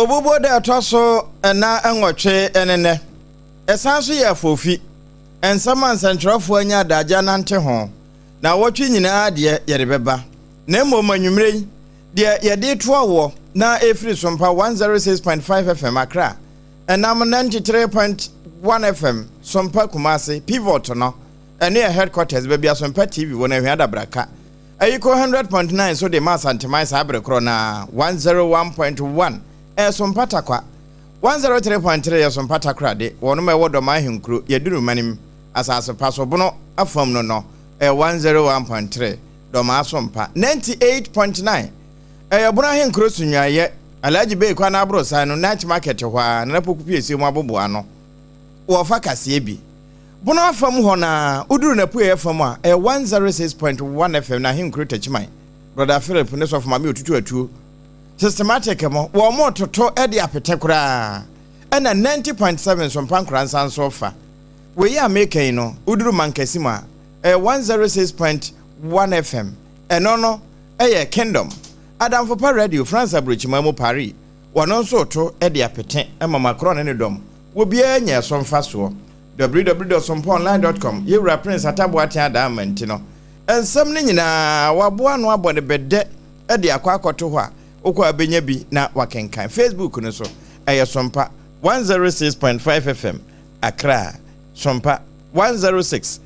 Obubuo da ɛtɔ so nna nwɔtwe ne nnɛ. Ɛsan nso yɛ afoofi, nsɛm a nsɛntwerɛfoɔ anya adagye anante ho. Naawɔtwe nyinaa deɛ yɛde bɛba. Na mmom anwummerɛ yi, deɛ yɛde retoa woɔ na ɛfiri Sompa 106.5 FM Accra, ɛnam 93.1 FM Sompa Kumasi, Pivot no, ɛno yɛ headquarters, baabi a Sompa TV wɔ no, Ahwea Dabraka. Ayiko 100.9 so de ma Asanteman saa bere korɔ no ara, 101.1 ɛyɛ Sompa Tarkwa, 103.3 yɛ Sompa Takoradi, wɔnom a ɛwɔ Dɔmaa Ahenkuro, Yɛduru Manim, Asase pa so, Bono afam no no, ɛyɛ 101.3, Dɔmaa Sompa, 98.9 ɛyɛ Bono Ahenkuro Sunyuayɛ, Alhaji Bey kwan aborosan no, Night Market hɔ ara, Nana Poku Piesie mu aboboano, wɔfa kaseɛ bi. Bono afam hɔ no ara, woduru n'apueeɛ fam a, ɛyɛ 106.1 FM n'ahenkuro Takyiman, Brɔda Philip ne Sɔfo Maame Otutu Atuo, Systematic mo, wɔretoto de apete koraa, ɛna 90.7 nso Mpa Nkoransa nso refa. Wei a mereka yi no, woduru Mankasi mu a, ɛyɛ 106.1 FM, ɛno no yɛ Kingdom. Adamfo Pa Radio, France aburokyiman mu, Paris, wɔno nso reto de apete ma Macron ne ne dɔm. Obiara nya ɛso mfasoɔ. www.sompaonline.com Yɛwura Prince Atta Boateng Adaa Amanti no nsɛm no nyinaa waboa ano abɔ no bɛdɛ de akɔ akɔto hɔ a wokɔ a bɛnya bi na wakenkan. Facebook no so ɛyɛ Sompa 106.5 FM Accra. Sompa 106.5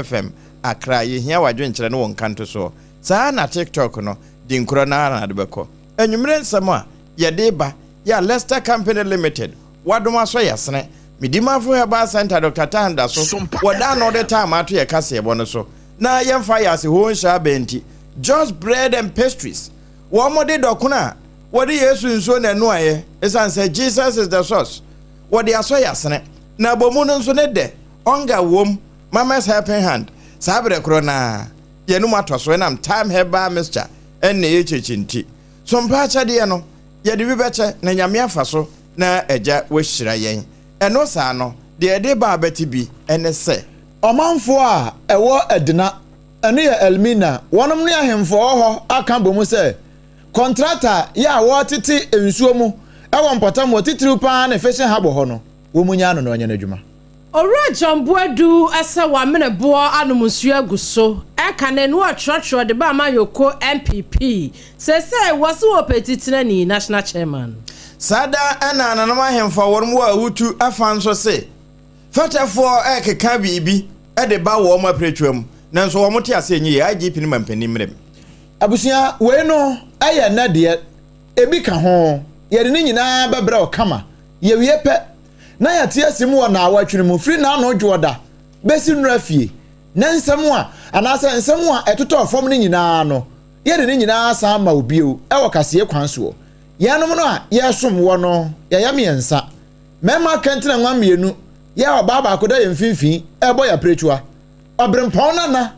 FM Accra. Yɛhia w'adwenkyerɛ ne wo nkantosoɔ. Saa ara na TikTok no, di nkorɔ no ara na ade bɛkɔ. Anwummere nsɛm a yɛde ba yɛ a Lester Company Limited Wadom asɔ yasene. Medimafo Herbal Centre Dɔkta Tan da so wɔ da a na ɔde time ato yɛ kaseɛbɔ no so na yɛmfa yɛ ase hoo nhyɛ abɛn nti Just Bread and Pastries wɔn de dɔkono a wɔde Yesu nsuo na ɛnoaeɛ ɛsiane sɛ Jesus is the source wɔde asɔ yasene na abomu no nso ne dɛ ɔnga wom Mama's Helping Hand saa berɛ korɔ no ara yɛnum atɔ so ɛnam Time Herbal Mixture ɛnna ɛyɛ kyekye nti so mpa akyɛdeɛ no Yɛde bi bɛkyɛ na Nyame afa so na Agya wahyira yɛn. Ɛno saa no, deɛ yɛde ba abɛte bi ne sɛ. Ɔmanfoɔ a ɛwɔ Edna, ɛno yɛ Elmina, wɔnom ne ahemfo a ɔwɔ hɔ aka abɔ mu sɛ kɔntrata yɛ a wɔretete nsuo mu wɔ mpɔtam hɔ titiriw pa ara ne Fishing Harbour hɔ no, wɔn nyaa no na ɔnyɛ n'adwuma. Owura John Boadu sɛ wamene boɔ anom nsuo agu so ɛka ne no ɔtwerɛtwerɛ de ba amanyɔkuo NPP seesei wɔse wɔpɛ titenani, National Chairman. Saa da na nananom ahemfo a wɔn wɔ Awutu afa nso se fɛtɛfoɔ rekeka biribi de ba wɔn apiretwa mu nanso wɔn te aseɛ nyɛ yie, IGP ne mampanin mmerɛ mu. Abusua, wei no yɛ nnɛ deɛ, ebi ka ho, yɛde ne nyinaa bɛbrɛ wo kama, yɛwie pɛ na yɛate ase mu wɔ naawɔtwe no mu firi n'ano dwoɔda bɛsi nnora fie, ne nsɛm a anaasɛ nsɛm a ɛtotɔɔ fam no nyinaa no, yɛde ne nyinaa san ma wo bio wɔ kaseɛ kwan soɔ. Yɛnom no a yɛresom woɔ no, yɛyɛ mmiɛnsa, mmarima kɛntenanwa mmienu, yɛ ɔbaa baako da yɛn mfimfini rebɔ yɛn apiretua, Ɔberempɔn Nana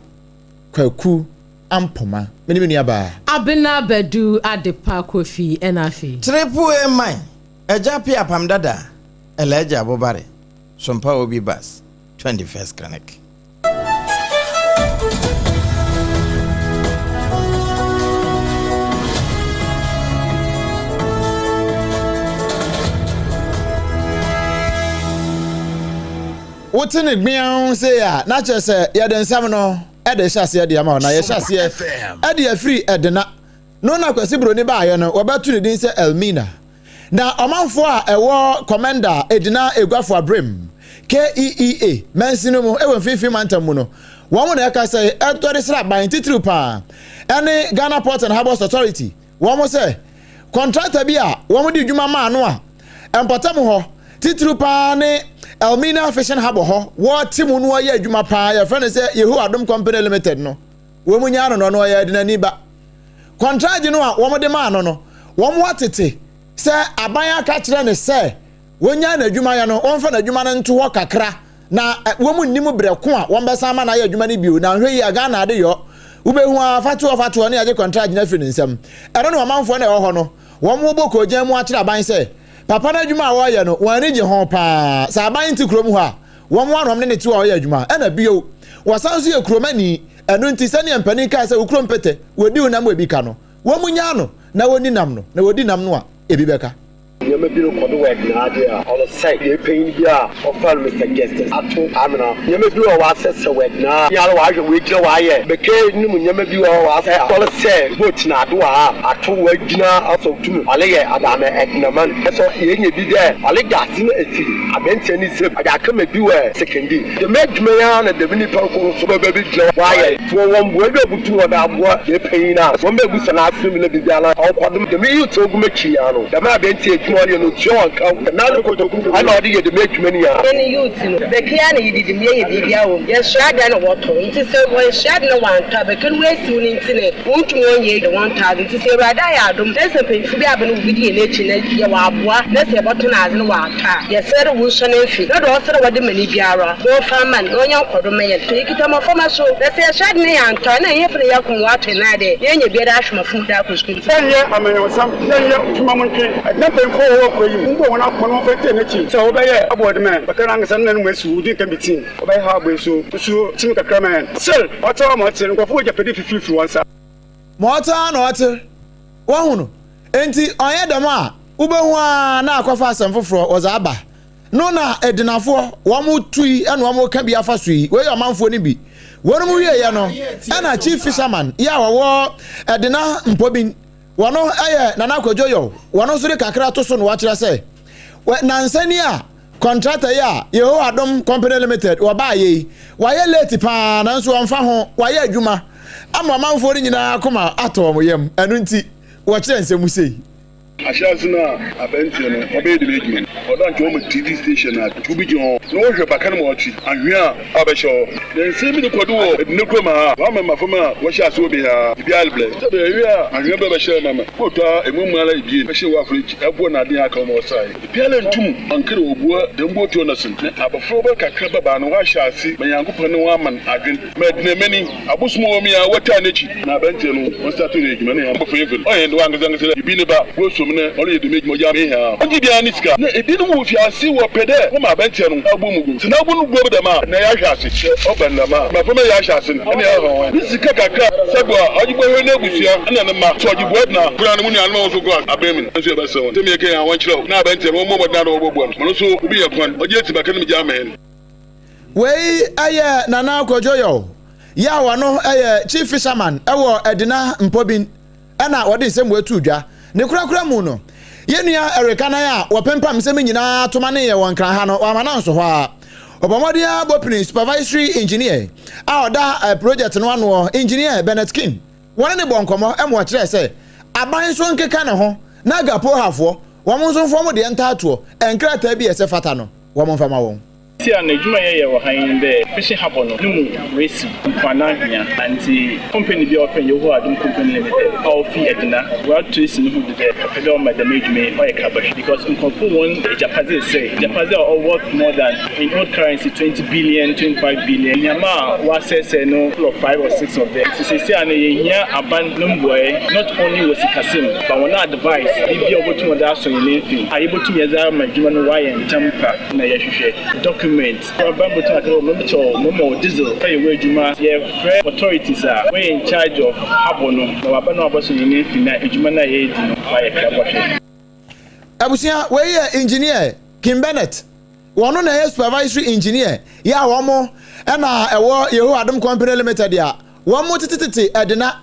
Kwaku Ampoma, me ne me nuabaa. Abena Badu Adepa Kofi ɛna afei. Triple Man Agya P Apam Dada Elijah Abobare Sompa Obi Bus 21st Clinic. Wote ne gbeaw sei a, na kyerɛ sɛ yɛde nsɛm no de rehyɛ aseɛ de ama wo, na yɛhyɛ aseɛ de afiri Ɛdena. No na Kwasi Broni baeɛ no, wɔbɛto ne din sɛ Elmina. Na ɔmanfoɔ a ɛwɔ Komenda Edina Eguafo Abrem, KEEA, mansini mu wɔ Mfinfini Mantam mu no, wɔn na ɛka sɛ ɛtɔre sraban titiriw paa ɛne Ghana Ports and Harbours Authority wɔn sɛ kɔntrata bi a wɔn de dwuma maa no a mpɔtam hɔ titiriw paa ne Elmina Fishing Harbour hɔ wɔte mu no ɔyɛ adwuma paa yɛfrɛ no sɛ Yehowa Adom Company Limited no wɔn nyaa no no ɔno ɔyɛ Edinani ba. Kɔntragye no a wɔde maa no no, wɔatete sɛ aban aka kyerɛ no sɛ wɔnyae n'adwumayɛ no, wɔmfa n'adwuma no nto hɔ kakra na wɔn nnim berɛ ko a wɔbɛsan ama no ayɛ adwuma no bio na nhwɛ yie a Ghana ade yɔ wobɛhu ara fa toɔ fa toɔ ne yɛagye kɔntragye no afiri ne nsam. Ɛno na ɔmanfoɔ no a ɛwɔ hɔ no wɔbɔ koogyan mu akyerɛ aban sɛ papa no adwuma a wɔreyɛ no wɔn ani gye ho paa sɛ aban nte kurom hɔ a wɔn ano wɔn ne ne te hɔ a ɔyɛ adwuma ɛna bio wɔsan nso yɛ kuromani Ɛno nti, sɛdeɛ mpanin kaa sɛ, Wo kurom pete, wɔdi wo nam a ebi ka no, wɔn nyaa no, na wɔnni nam no, na wɔdi nam no a, ebi bɛka. Nneɛma bi rekɔ do wɔ Ɛdenade a ɔresɛe yɛn panyin bi a wɔfrɛ no Mister Justice Ato Amena. Nneɛma bi wɔ hɔ a wɔasɛesɛe wɔ Ɛdenade a ara wɔahwɛ woegyina wɔayɛ bɛkɛ no mu nneɛma bi wɔ hɔ a wɔasɛe a ɔresɛe boat na ade wɔ ha a Ato woegyina asɔw tum ɔreyɛ adze ama Ɛdenaman. Sɛ yenya bi dɛ ɔreda adze no edzi aberantsɛ ne nsamu ɔdze akɛma bi wɔ Sekondi. Dɛm edwuma yi ara na dɛm nyimpa kor so bɛba ebegyina hɔ ayɛ. Sɛ wɔwɔ mboa bi a obotum wɔdze aboa dɛm panyin no a, wɔmbɛbisa n'asɛm mu na biribiara ɔnkɔ do. Dɛm youth a ogu m'ekyir yi ara no, dɛm aberantsɛ yi edwuma a ɔreyɛ no otua hɔn kaw, dɛm kotoku na ɔdze yɛ dɛm edwuma no nyinara. Hɛn youth no, bɛkɛ yi ara na yedidi mu, yɛyɛ biribiara wɔ mu. Yɛsoa adze na wɔtɔ, ntsi sɛ wɔnnsoa adze na wɔanntɔ a, bɛkɛ no woesiw no ntsi na wonntum wɔnnyɛ edwuma, wɔnntɔ adze. Ntsi sɛ Ewuradze ayɛ adom na sɛ mpanyimfo bi aba na wobedzi hɛn ekyir na yɛwɔ aboa na sɛ yɛbɔtɔn adze na wɔatɔ a, yɛserɛ dɛ wonsua no mfi na dza ɔsɛ dɛ wɔdze ma no biara wɔmfa mma no na ɔnyɛ nkɔdo mma hɛn. Sɛ yekitsa mboframba so na sɛ yɛsoa adze na yɛanntɔ a, nna hɛnfo na yɛkɔ ma wɔatɔ hɛn adze na yenya bi dze ahwɛ mbofra mu dze akɔ skuul. Yɛnyɛ amanyɔsɛm, yɛnyɛ adwuma mu ntwe. Ɛgyina mpanyimfo a wɔwɔ kurow yi mu mbɔ hɔn akoma na wɔmfa ntsie n'ekyir. Sɛ wɔbɛyɛ aboɔdemɛ, bɛka n'ankasa ne nan mu esiw, wodzi nka bi tsim, wɔbɛyɛ ha abɔ esuo, nsuo tsim kakra ma hɛn. Sel, ɔtse hɔ ma ɔtse, nkorɔfo wɔ egyapade fifirifir hɔn nsa. Ma ɔtse ara na ɔtse, woahu no. Ntsi ɔnnyɛ dɛm a, wobohu ara na akɔfa asɛm foforɔ wɔdze aba. No na Edinafoɔ wɔn tui na wɔn reka bi afa so yi, wei yɛ ɔmanfoɔ no bi. Wɔnom wieɛ no, ɛna Chief Fisherman yi a ɔwɔ Edina Mpobin, wɔno yɛ Nana Kwadwo Yaw, wɔno nso de kakra to so na wɔakyerɛ sɛ, nansa ni a kɔntrata yi a Yehowa Adom Company Limited wɔbaayɛ yi, wɔayɛ late paa nanso wɔmfa ho, wɔayɛ adwuma ama ɔmanfoɔ no nyinaa akoma atɔ wɔn yam, ɛno nti wɔkyerɛ nsɛm mu sei. Ahyɛase no a aberantsɛ no ɔbɛyɛ dɛm edwuma no, ɔwɔ dɛ ankyɛ wɔma TV station na atow bi gyina hɔ na wɔhwɛ baka no ma ɔtse anhwea a ɔbɛhyɛ hɔ. Na nsɛm bi rokɔ do wɔ Edna kurom ha a, wɔama mboframba a wɔhyɛ ase wɔ bi ha biara rebrɛ. Sɛ bɛyɛ a anhwea bi abɛhyɛ ma ma kootu a emu mu ara ebien bɛhyɛ wɔ aforo ekyi ɛboɔ na ade aka wɔn ɔsae. Biara nntum annkɛr obua dɛm bootuo no sen na abofraba kakraba baa no wɔahyɛ ase ma Nyankopɔn ne hɔn aman adwen ma Edna mani. Abosom wɔ mu yi a wɔtaa n'ekyir na aberantsɛ no ɔnstart no edwuma na hɛn mbofra yi no ɔyɛ hɛn dɛ wankasa ankasa dɛ bi ne ba bosuo mu na ɔreyɛ dɛm edwuma ɔgye ama hɛn a ɔnngye biara ne sika na binom wɔ fiase wɔpɛ dɛ wɔma aberantsɛ no abɔ mu gu sɛ n'abo no gu dɛm a na yɛahwɛ ase sɛ ɔba no dɛm a mboframba yi ahyɛ ase no nna yɛaha hɔn ne sika kakra sɛ do a ɔdze bɔhwɛ n'ebusua na ne mba sɛ ɔdze boa na koraa no mo nuanom a wɔso kɔ aban mu no nso yɛbɛsrɛ hɔn sɛ meyɛ kɛn a wɔnkyerɛw na aberantsɛ no wɔmbɔ mbɔdzen ara dɛ wɔbɔboa no ma no so obi nya kwan ɔgye etsiba kɛn no gye ama hɛn. Wei yɛ Nana Kwadwo Yaw yi a ɔno yɛ Chief Fisherman wɔ Adina Mpobin na ɔde nsɛm wei too dwa. Ne korakora mu no, yɛn nua Eric Anan a wɔpempam nsɛm nyinaa to ma ne yɛ wɔ Nkran ha no, wamma no anso hɔ ara. Ɔbɔ mmɔden ara bɔ pini Supervisory Engineer a ɔda project no anoɔ, Engineer Bernard King. Wɔne no bɔɔ nkɔmmɔ ma ɔkyerɛɛ sɛ aban nso nkeka ne ho na Agapohafoɔ, wɔn nso mfa wɔn deɛ ntaatoɔ, nkrataa bi a ɛsɛ fata no, wɔn mfa ma wɔn. Sesei a no edwuma a yɛyɛ wɔ ha nye dɛ fishing harbour no no mu resiw, mpoano anhwea, ntsi company bi a wɔfrɛ no Yehowa Adom Company Limited a ofi Edina, ɔato esi no ho do dɛ ɔpɛ dɛ ɔma dɛm edwuma yi ɔyɛ krabahwɛ because nkorɔfo hɔn egyapadze resɛɛ, egyapadze a ɔ worth more than in old currency 20 billion, 25 billion, ndzɛmba a wɔasɛɛsɛɛ no full of five or six of them. Ntsi sesei a no yehia aban no mbuae not only wɔ sikasɛm mu but hɔn advice, biribi a wobotum wɔdze asɔ hɛn mfin a yebotum yɛdze ama edwuma no wɔayɛ ntsɛm pa. Na yɛhwehwɛ document aban botum aka dɛ mebɛkyɛ wo mema wo diesel fa yɛ w'edwuma. Yɛfrɛ authorities a wɔyɛ in charge of harbour no na wɔaba na wɔabɔsɔ hɛn efi na edwuma no a yɛredi no wɔayɛ krabɔhwɛ. Abusua, wei yɛ Engineer Kim Bennett. Wɔno na ɛyɛ Supervisory Engineer yɛ a wɔn na ɛwɔ Yehowa Adom Company Limited a wɔn tetetete Edina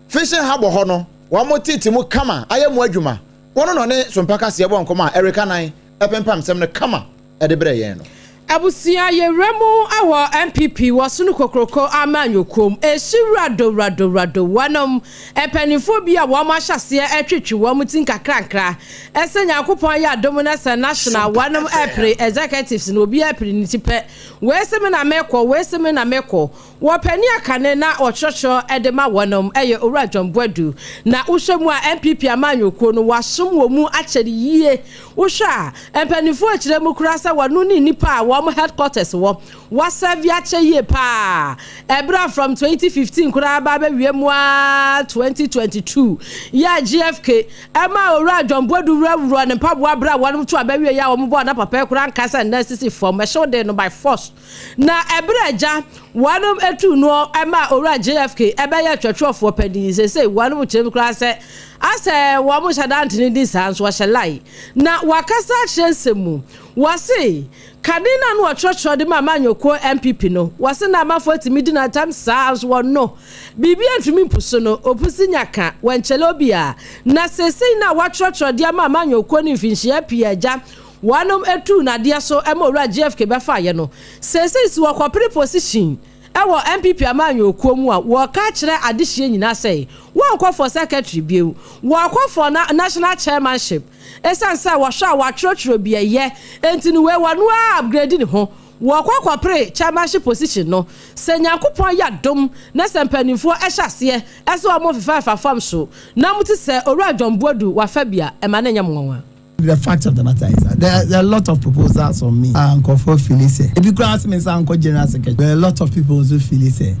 Fishing Harbour hɔ no, wɔn tete mu kama ayɛ mu adwuma. Wɔno na ɔne Sompa Kaseɛ bɔ nkɔmmɔ a Erica Nan pempam nsɛm no kama de brɛɛ yɛn no. Abusua yɛwura mu wɔ NPP wɔ sono kokroko amanyɔkuo mu ɛsi wurado wurado wurado wɔnom mpaninfoɔ bi a wɔn ahyɛseɛ ɛtwetwe wɔn ti nkakrankra ɛsɛ Nyankopɔn ayɛ adom no sɛ national wɔnom ɛpere executives no obiara ɛpere ne ti pɛ wei se me na mekɔ wei se me na mekɔ Wɔ panin a kane na ɔkyerɛkyerɛ de ma wɔnom yɛ Owura John Boadu. Na wohwɛ mu a NPP amanyɔkuo no wasom wɔ mu akyɛre yie. Wohwɛ a mpaninfoɔ rekyerɛ mu koraa sɛ wɔno ne nnipa a wɔn headquarters wɔ. Wasɛve akyɛ yie paa. Ɛberɛ a from 2015 koraa ba abɛwie mu ara 2022 yɛ a GFK ɛmaa Owura John Boadu wurawura ne mpaboa berɛ a wɔnom to aba wieɛ a wɔn bɔɔ n'apapa yi koraa nka sɛ nnɛ sisi fam ɛhyew de no by force. Na ɛberɛ a agya wɔnom tuu noɔ maa Owura JFK bɛyɛɛ twɛtwerɛfoɔ panin yi, seesei wɔnom kyerɛ mu koraa sɛ Asɛ wɔn nhyɛ da ntene din saa nso wɔhyɛ lie. Na wakasa akyerɛ nsɛm mu. Wɔse kane no a na wɔtwerɛtwerɛ de ma amanyɔkuo NPP no, wɔse na amanfoɔ tumi di no atɛm saa nso wɔno biribi antumi mpu so no, opusi nya ka, wɔnkyɛlɛ obiara. Na seesei no a wɔatwerɛtwerɛ de ama amanyɔkuo no mfinhyia pii agya wɔnom tuu no adeɛ so ma Owura JFK bɛfaeɛ no, seesei si wɔkɔpere position wɔ NPP amanyɔkuo mu a wɔka kyerɛ adehyeɛ nyinaa sɛ wɔnkɔ for secretary bio, wɔkɔ for national chairmanship ɛsiane sɛ wɔhwɛ a wɔatwerɛtwerɛ bi ɛyɛ nti no wei wɔno ara upgrade ne ho wɔkɔ kɔpere chairmanship position no. Sɛ Nyankopɔn yɛ adom na sɛ mpanimfoɔ hyɛ aseɛ sɛ wɔn fefɛɛfa fam so na mote sɛ Owura John Boadu wafa bi a, ɛma no nyɛ mo nwanwa. The fact of the matter is that there are a lot of proposals on me. Ah, nkurɔfoɔ fili sɛ ebi koraa sɛ me nsa nkɔ general secretary. There are a lot of people nso fili sɛ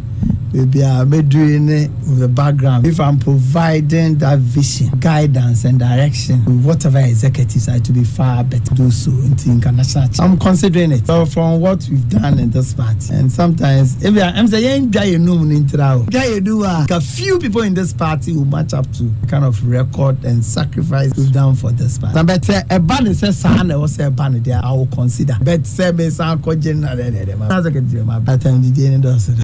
baabi a mɛduru ne with the background if I'm providing that vision, guidance and direction to whatever executives are to be far better do so nti nka national chair. I'm considering it. So from what we've done in this party and sometimes ebi a ɛm sɛ yɛn dwa yɛn num no ntira o. Dwa yɛn num a nka few people in this party will match up to the kind of record and sacrifice we've done for this party. Na but sɛ ɛba ne sɛ saa na ɛwɔ sɛ ɛba no deɛ I will consider but sɛ me san kɔ general deɛ deɛ deɛ ma secretary ma atɛmdidie no dɔɔso.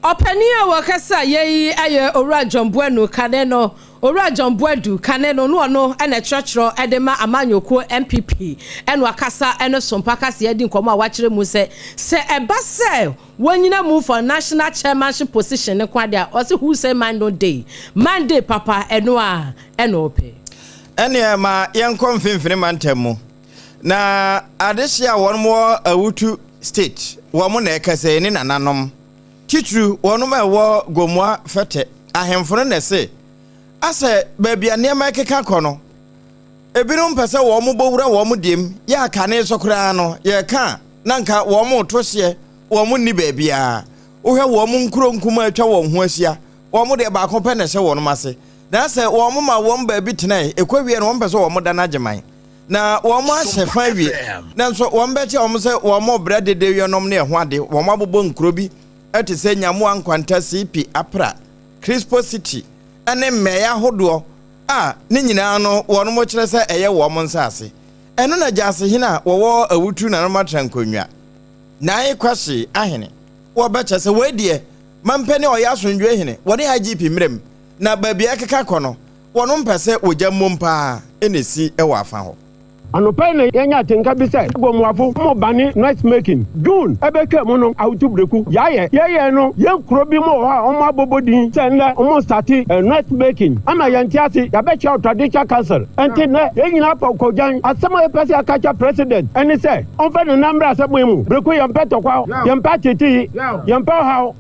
Ɔpanin a wɔkasa yɛ yi yɛ Owura John Boanu kane no, Owura John Boadu kane no, na ɔno na ɛkyerɛkyerɛ de ma amanyɔkuo NPP ɛna wakasa ne Sompa Kaseɛ adi nkɔmmɔ a wakyerɛ mu sɛ, sɛ ɛba sɛ Wanyina mu for national chairmanship position no nko ade a, ɔse who say man no dey, man dey papa, ɛno a ɛna ɔpɛ. Ɛneɛ ma yɛnkɔ mfimfini mantam mu na adehye a wɔnom wɔ Awutu state wɔn na ɛkasa yi ne nananom titiriw wɔnom a ɛwɔ Gomoa Fɛtɛ ahemfo no na ɛse asɛ baabi a nneɛma ɛkeka kɔ no Ebinom pɛ sɛ wɔn bɔ wura wɔn deɛm, yɛ a kane so koraa no yɛreka a na nka wɔn reto hyeɛ, wɔn nni baabiara. Wohwɛ wɔn nkuro nkumaa a atwa wɔn ho ahyia, wɔn deɛ baako pɛ na ɛhyɛ wɔn ase. Na sɛ wɔn ma wɔn baabi tenae, ɛkɔ wie no wɔn pɛ sɛ wɔn da no agyeman. Na wɔn ahyɛ fa awie, nanso wɔn bɛkyɛ wɔn sɛ wɔn rebrɛ dedeyɔnom ne ɛho ade. Wɔn abobɔ nkuro bi te sɛ Nyamoa Nkwanta, CP, Apra, Crispo City ne mmɛeɛ ahodoɔ. a ne nyinaa no wɔnom kyerɛ sɛ ɛyɛ wɔn nsase. Ɛno na Gyasehene a wɔwɔ Awutu Nanom Atrankonnwa, Nai Kwahye Ahene, wɔ bɛkyɛ sɛ wei deɛ mampɛ ne ɔyɛ asomdwoe hene wɔne IGP mmerɛ mu na baabi a ɛkeka kɔ no wɔnom pɛ sɛ wɔgya mmom paa na ɛsi wɔ afa hɔ. Anɔpa yi na yɛanya atenka bi sɛ Gomoafo mo bane noise making. June ɛbɛtwaa mu no Awutu Breku yɛayɛ yɛyɛɛ no yɛn kuro bi mu wɔ hɔ a wɔn abobɔ din sɛ nnɛ wɔn starte noise making ama yɛnte ase yɛabɛkyerɛw Traditional Council nti nnɛ yɛn nyinaa pɔw kɔgyan asɛm a yɛpɛ sɛ yɛka kyerɛ President ɛne sɛ ɔmfa ne nan mmra asɛm yi mu Breku yɛmpɛ tɔkwaw yɛmpɛ ateetee yɛmpɛ ɔhaw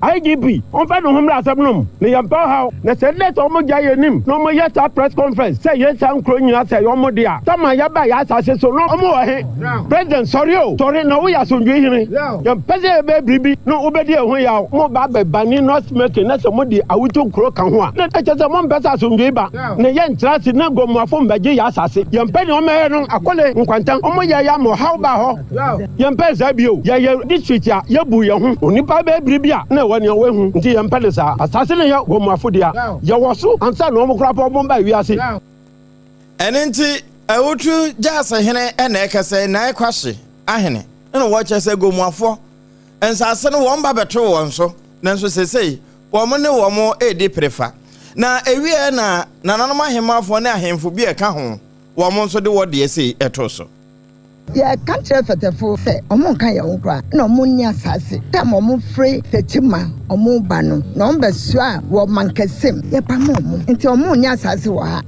IGP ɔmfa ne ho mmra asɛm no mu na yɛmpɛ ɔhaw. Na sɛ nnɛ sɛ wɔn gyae yɛn anim na wɔn yɛ saa press conference sɛ yɛn saa nkuro nyinaa sɛ ɛyɛ wɔn dea, sama yɛba yɛn asase so no wɔn wɔ he? President sɔre o, sɔre na woyɛ asomdwoe hene. Yɛmpɛ sɛ yɛbɛyɛ biribi na wobɛdi yɛn ho yaw. Mo ba bɛ bane noise making na sɛ mode awutu nkuro ka ho a, na ɛkyerɛ sɛ mompɛ sɛ asomdwoe ba. Na yɛntra ase na Gomoafo mmɛgye yɛn asase. Yɛmpɛ nea wɔyɛ no, Akole, Nkwanta, wɔyɛɛ yɛ ama ɔhaw baa hɔ. Yɛmpɛ saa bio. Yɛyɛ district a yɛbu yɛn ho. Onipa bɛyɛ biribi a na ɛwɔ nea wahu nti yɛmpɛ no saa. Asase no yɛ Gomoafo dea. Yɛwɔ so ansa na wɔn koraa po wɔn baa wiase. Ɛno nti Awutu Gyasi hene na ɛkasa yi, Nai Kwahye ahene na wɔkyerɛ sɛ Gomoafoɔ nsase no wɔn ba bɛtoo wɔn so nanso seesei wɔn ne wɔn redi perefa. Na ɛwieɛ na nananom ahemmafoɔ ne ahemfo bi a ɛka ho wɔn nso de wɔ deɛ sei too so. Yɛka kyerɛ fɛtɛfo sɛ ɔmo nka yɛn ho koraa na ɔmo nni asaase. Tam a ɔmo firi Techiman ɔmo ba no na ɔmo bɛsoa wɔ Mankessim. Yɛpamo ɔmo nti ɔmo nni asaase wɔ ha.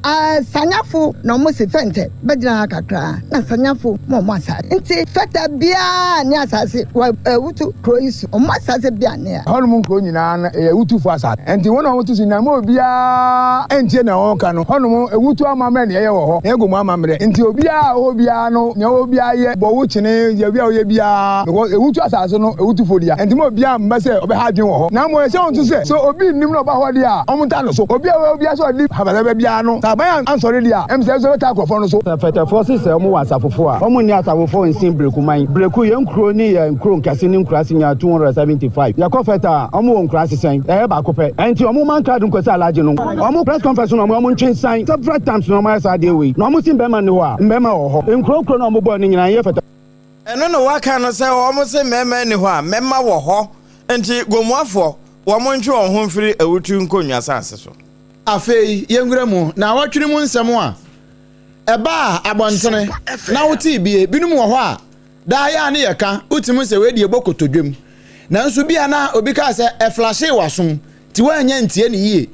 Sanyafo na ɔmo se fɛntɛ bɛgyina ha kakra na Sanyafo ma ɔmo asaase. Nti fɛtɛ biaa nni asaase wɔ Awutu kuro yi so. Ɔmo asaase bia nni ha. Hɔnom nkuro nyinaa no yɛ Awutufo asaase. Nti wɔn a wɔte so nyinaa mma obiara ntie nea wɔka no. Hɔnom, Awutu amammerɛ na yɛyɛ wɔ hɔ, na yɛagu mu amammerɛ. Nti obiara a ɔwɔ hɔ biara no, nea ɔwɔ biara yɛ, bɔ wo kyene, yɛ bia ɔyɛ biara, because Awutu asase no, Awutufo dea. Nti mma obiara mma sɛ ɔbɛha adwene wɔ hɔ. Na mmom ɛhyɛ wɔn nso sɛ, sɛ obi nnim na ɔba hɔ deɛ a, wɔntaa no so. Obi a ɔwɔ biara sɛ ɔde habasaba biara no, sɛ aban ansɔre deɛ a, ɛm sɛ nso bɛtaa nkurɔfoɔ no so. Sɛ Fɛtɛfoɔ se sɛ wɔn wɔ asafofo a, wɔn nni asafofo nsen Brekuman. Breku, yɛn nkuro ne yɛn nkuro nkɛse ne nkuraase nyinaa 275. Yɛkɔ Fɛtɛ a, wɔn wɔ nkuraase sɛn? Ɛyɛ baako pɛ. Ɛnti wɔn mma nkrado nkɔsi Alhaji no. Wɔn press conference no wɔn ntwe nsan. Several times na wɔn ayɛ saa adeɛ wei. Na wɔn se mbɛɛma nni hɔ a, mbɛɛma wɔ hɔ. Nkuro nkuro no a wɔn bɔɔ no nyinaa ɛnyɛ Fɛtɛ. Ɛno na wɔaka no sɛ wɔn se mmarima nni hɔ a, mmɛma wɔ hɔ. Enti Gomoafoɔ, wɔn ntwe wɔn ho mfiri awutu nkonnwa asase so. Afei yɛnwura mu naawɔtwe no mu nsɛm a ɛbaa abɔntene na wotee bie. Binom wɔ hɔ a, daa yɛ a ne yɛka, wotumi hu sɛ wei deɛ ɛbɔ kotodwam. Nanso bi a na obi kaa sɛ ɛflahyee w'asom nti woannya ntie no yie.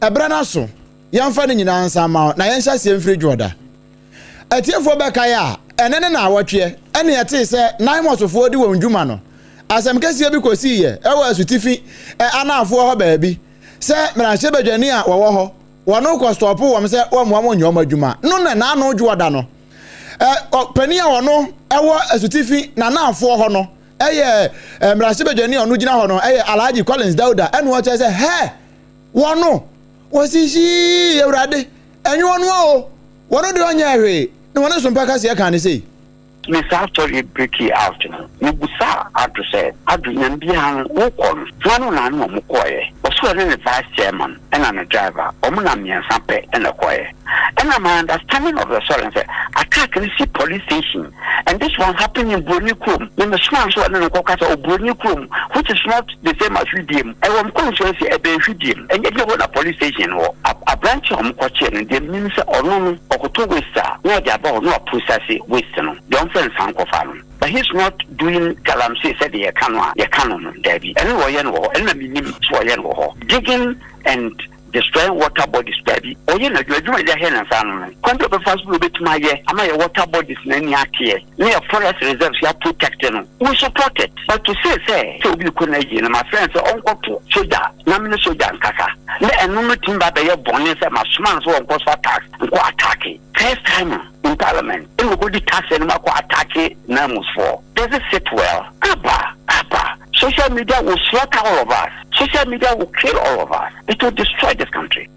Ɛberɛ no aso, yɛmfa ne nyinaa nsa mma wo na yɛnhyɛ aseɛ mfiri Dwoɔda. Atiefoɔ bɛkae a, ɛnnɛ ne naawɔtweɛ ɛne yɛtee sɛ Naimɔsfoɔ di wɔn dwuma no, asɛm kɛseɛ bi kɔsiiɛ ɛwɔ asutifi anaafoɔ hɔ baabi sɛ mmarahyɛbadwani a wɔwɔ hɔ wɔn kɔ stɔpo wɔn sɛ wɔmmoa wɔn nyɛ wɔn adwuma no na n'ano dwoɔda no ɛ panin a ɔno ɛwɔ asutifi n'anaafoɔ hɔ no ɛyɛ mmarahyɛbadwani a ɔno gyina hɔ no ɛyɛ Alhaji Collins Dauda ɛna ɔkyerɛ sɛ hɛ wɔn no wɔsi hyii awurade ɛnyɛ wɔn o wɔn deɛ ɔnyɛ hwee na wɔn nso mpa kaseɛ kan ne sei. Me saa story breaki out no, me busaa Addo sɛ, Addo nyame biara no wo kɔ no, hwan no na ne ɔmo kɔɔeɛ? Ɔse ɔne ne vice chairman ɛna ne driver, ɔmo nam miɛnsa pɛ ɛna ɛkɔɔeɛ. Ɛna my understanding of the story ne sɛ, attack no si police station and this one happen in Broni kurom, me me somaa no sɛ ɔne no nkɔ kasa wɔ Broni kurom which is not the same as Hwidiem, ɛwɔ me constituency ɛbɛn Hwidiem, ɛnyɛ hɔ na police station no wɔ. Aberanteɛ a wɔkɔkyee no deɛ menim sɛ ɔno no ɔkɔtɔ waste a na ɔde aba hɔ na waprocess waste no deɛ ɔmfa nsa nkɔfa no but he's not doing galamsey sɛdeɛ yɛka no a yɛka no no daabi ɛno na ɔyɛ no wɔ hɔ ɛno na menim sɛ ɔyɛ no wɔ hɔ digging and destroying water bodies daabi ɔyɛ no adwuma adwuma yɛde ahyɛ ne nsa ano no kwan bi a ɔbɛfa so bi ɔbɛtumi ayɛ ama yɛ water bodies no ani ateɛ ne yɛ forest reserves yɛ protect no we support it but to say sɛ sɛ obi kɔ n'ayie no mafrɛ no sɛ ɔnkɔto sogya na me ne sogya nkasa na ɛno no tumi ba bɛyɛ bɔne sɛ masoma no sɛ ɔnkɔ so attack nkɔ attack first time in parliament ɛna ɔkɔdi tax anim akɔ attack namusfoɔ. Does it sit well? Aba aba social media will slaughter all of us, social media will kill all of us, it will destroy this country.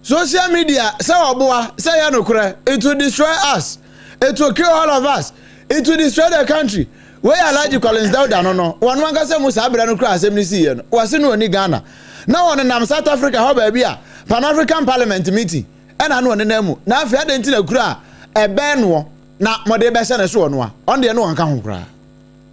Social media sɛ ɔboa sɛ ɛyɛ nokorɛ it will destroy us it will kill all of us it will destroy the country wei yɛ Alhaji Collins Dauda no no wɔn ankasa mu saa berɛ no koraa asɛm no siiɛ no wɔse no ɔni Ghana na wɔnenam South Africa hɔ baabi a Pan African Parliament meeting ɛna na ɔnenam mu na afei adɛn nti na kuro a ɛbɛn noɔ na mode bɛhyɛ ne soɔ no a ɔno deɛ no ɔnka ho koraa.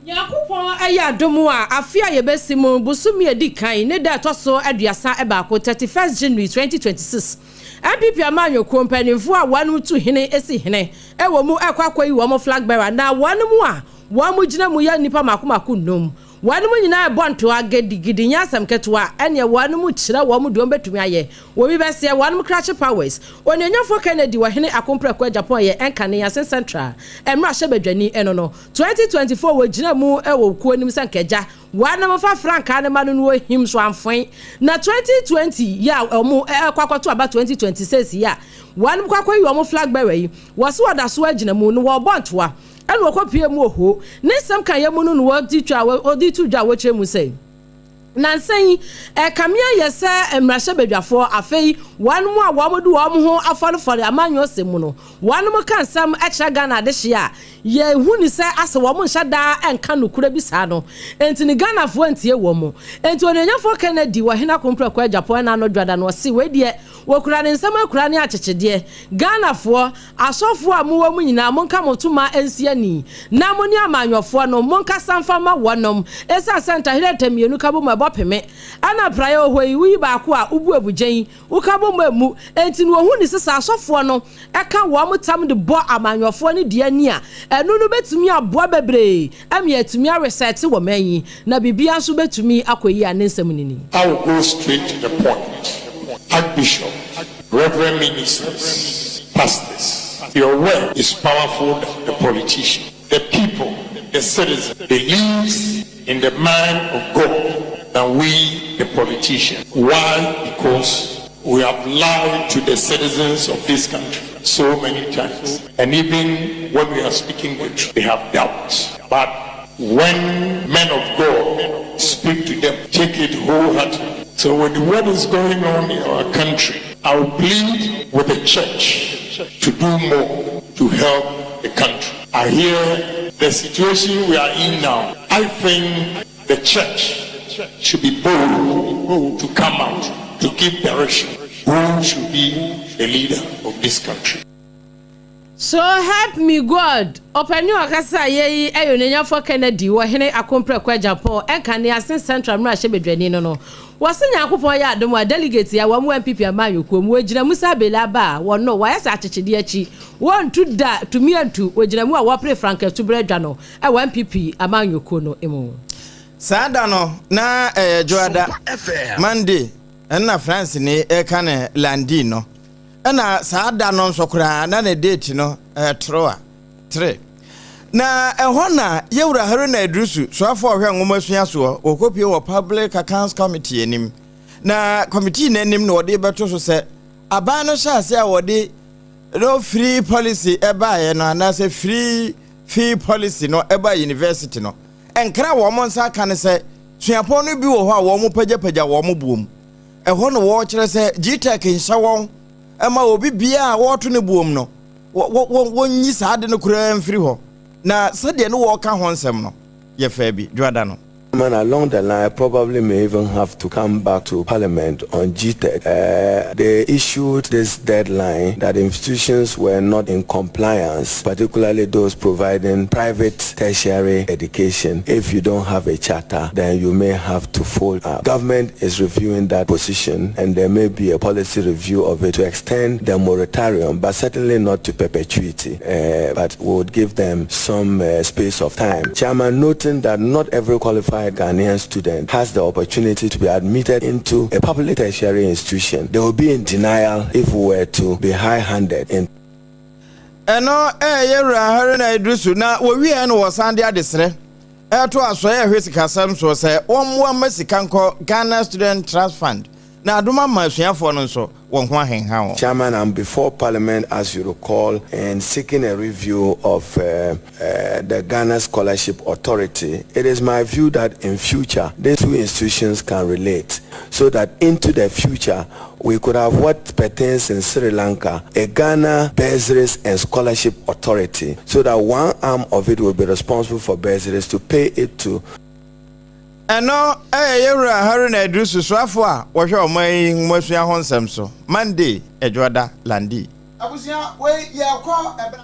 Nyankopɔn ayɛ adom a, afe a yɛbɛsi mu bosome a ɛdi kan ne da a ɛtɔ so 31, 31st January 2026, NPP amanyɔkuo mpaninfoɔ a wɔnom tu hene si hene wɔ mu rekɔ akɔyi wɔn flag bearer na wɔnom a wɔn gyina mu yɛ nnipa mako mako nnum. Wɔnom nyinaa rebɔ ntoa gidigidi nyɛ asɛm ketewa, ɛneɛ wɔnom kyerɛ wɔn deɛ wɔn bɛtumi ayɛ. Obi bɛseɛ wɔnom krakye powers. Onuonyamfoɔ Kennedy Ɔhene Akompreko Agyapong yɛ ɛnkane Asin Central mmarahyɛbadwani ɛno no 2024 wɔgyina mu wɔ kuo no mu sɛ nkagya wɔnom fa frankaa no ma no no wɔhim so amfoe na 2020 yi a wɔn ɛkɔ akɔto aba 2026 yi a wɔnom kɔ akɔyi wɔn flag bearer yi wɔse wɔda so agyina mu no wɔrebɔ ntoa ɛna wɔkɔpue mu wɔ hoo ne nsɛm ka yɛ mu no na wɔde twa wɔde to dwa a wɔkyerɛ mu sɛ Nnansa yi, ɛrekame ayɛ sɛ mmarahyɛbadwafoɔ, afei wɔnom a wɔn de wɔn ho afɔrefɔre amanyɔsɛm mu no, wɔnom ka nsɛm kyerɛ Ghana adehyeɛ a, yɛhu no sɛ asɛ wɔn nhyɛ da nka nokorɛ bi saa no, enti no Ghanafoɔ ntie wɔn. Enti Onuonyafoɔ Kennedy wɔ Hene Akomprako Agyapong ɛna ano dwada no ɔse wei deɛ wɔkura ne nsam akura ne akyekyedeɛ. Ghanafoɔ, Asɔfoɔ a mowɔ mu nyinaa, monka mo toma nsi ani, na mo ne amanyɔfoɔ no, monkasa mfa mma wɔnom. Esiane sɛ ntaheri atamienu ka bɔ mu a ɛbɔ peme, ɛna praeɛ wɔ hɔ yi, woyi baako a, wobu abugyen, woka bɔ mu a emmu. Enti no wɔhu no sɛ sɛ asɔfoɔ no ka wɔn tam de bɔ amanyɔfoɔ no deɛ ani a, ɛno no bɛtumi aboa bebree ama yɛatumi aresɛte wɔ man yi, na biribiara nso bɛtumi akɔ yie a ne nsɛm no ni. I will go straight to the point, Archbishop. Reverend ministers, pastors, your word is powerful than the politician, the people, the citizens believes in the man of God than we the politicians. Why? Because we have lied to the citizens of this country so many times and even when we are speaking the truth they have doubts but. When men of God speak to them, take it wholeheartedly. So with what is going on in our country, I will plead with the church to do more to help the country. I hear the situation we are in now. I think the church should be bold to come out to give direction who should be the leader of this country. So help me God, Ɔpanin a ɔkasa yɛ yi yɛ Onuonyamfoɔ Kennedy wɔ Hene Akompreko Agyapong ɛnka Asin Central mmarahyɛbadwani no no. Wɔse Nyankopɔn yɛ adom a delegate a wɔn wɔ NPP amanyɔkuo mu wɔgyina mu sɛ abele aba a wɔn no wɔayɛ sɛ akyekyedeɛ akyi wɔntu da tumi antu wɔgyina mu a wɔpere frankaatu berɛ adwa no wɔ NPP amanyɔkuo no mu. Saa da no, na ɛyɛ Dwoada, Monday, ɛna Franceni reka no Lundi no. Ɛna saa da no nso koraa na ne date no ɛyɛ Troa, tre. Na ɛhɔ na Yɛwura Haruna Iddrisu, soafoɔ a ɔhwɛ nwomasua soɔ, wɔkɔpue wɔ Public Accounts Committee anim. Na committee no anim na wɔde bɛto so sɛ aban no hyɛ ase a wɔde no free policy ɛbaeɛ no anaasɛ free fee policy no ɛbaa university no, nkra a wɔn nsa aka ne sɛ suapɔn no bi wɔ hɔ a wɔn pagyapagya wɔn boɔ mu. Ɛhɔ na wɔkyerɛ sɛ GTEC nhyɛ wɔn ma obi biara a wɔreto ne boom no, wɔnyi saa ade no koraa mfiri hɔ. Na sɛdeɛ ne wɔreka ho nsɛm no, yɛfaa bi Dwoada no. Man, along the line, I probably may even have to come back to Parliament on GTEC. Uh, they issued this deadline that institutions were not in compliance, particularly those providing private tertiary education. If you don't have a charter, then you may have to fold up. Government is reviewing that position and there may be a policy review of it to extend the moratorium, but certainly not to perpetuity, uh, but would give them some uh, space of time. Chairman, noting that not every qualified Ghanaian student has the opportunity to be admitted into a public tertiary institution. They will be in denial if we were to be high-handed in Ɛno ɛyɛ Wura Haruna Iddrisu na wɔwieɛ no wɔsan de adesrɛ ɛto asoɛeɛ ɛhwɛ sikasɛm soɔ sɛ wɔmmoa mma sika nkɔ Ghana Student Trust Fund na adom ama asuafoɔ no nso wɔn ho ahenha wɔn. Chairman, I'm before Parliament, as you recall, in seeking a review of uh, uh, the Ghana Scholarship Authority. It is my view that in future, these two institutions can relate so that into the future, we could have what pertains in Sri Lanka, a Ghana Bursaries and Scholarship Authority, so that one arm of it will be responsible for bursaries to pay it to Ɛno yɛ yɛn Wura Haruna Iddrisu soafo a wɔhwɛ ɔman yi nwomasua ho nsɛm so, Monday, Ɛdwoada, Landi. Abusua wei yɛkɔ ɛbra.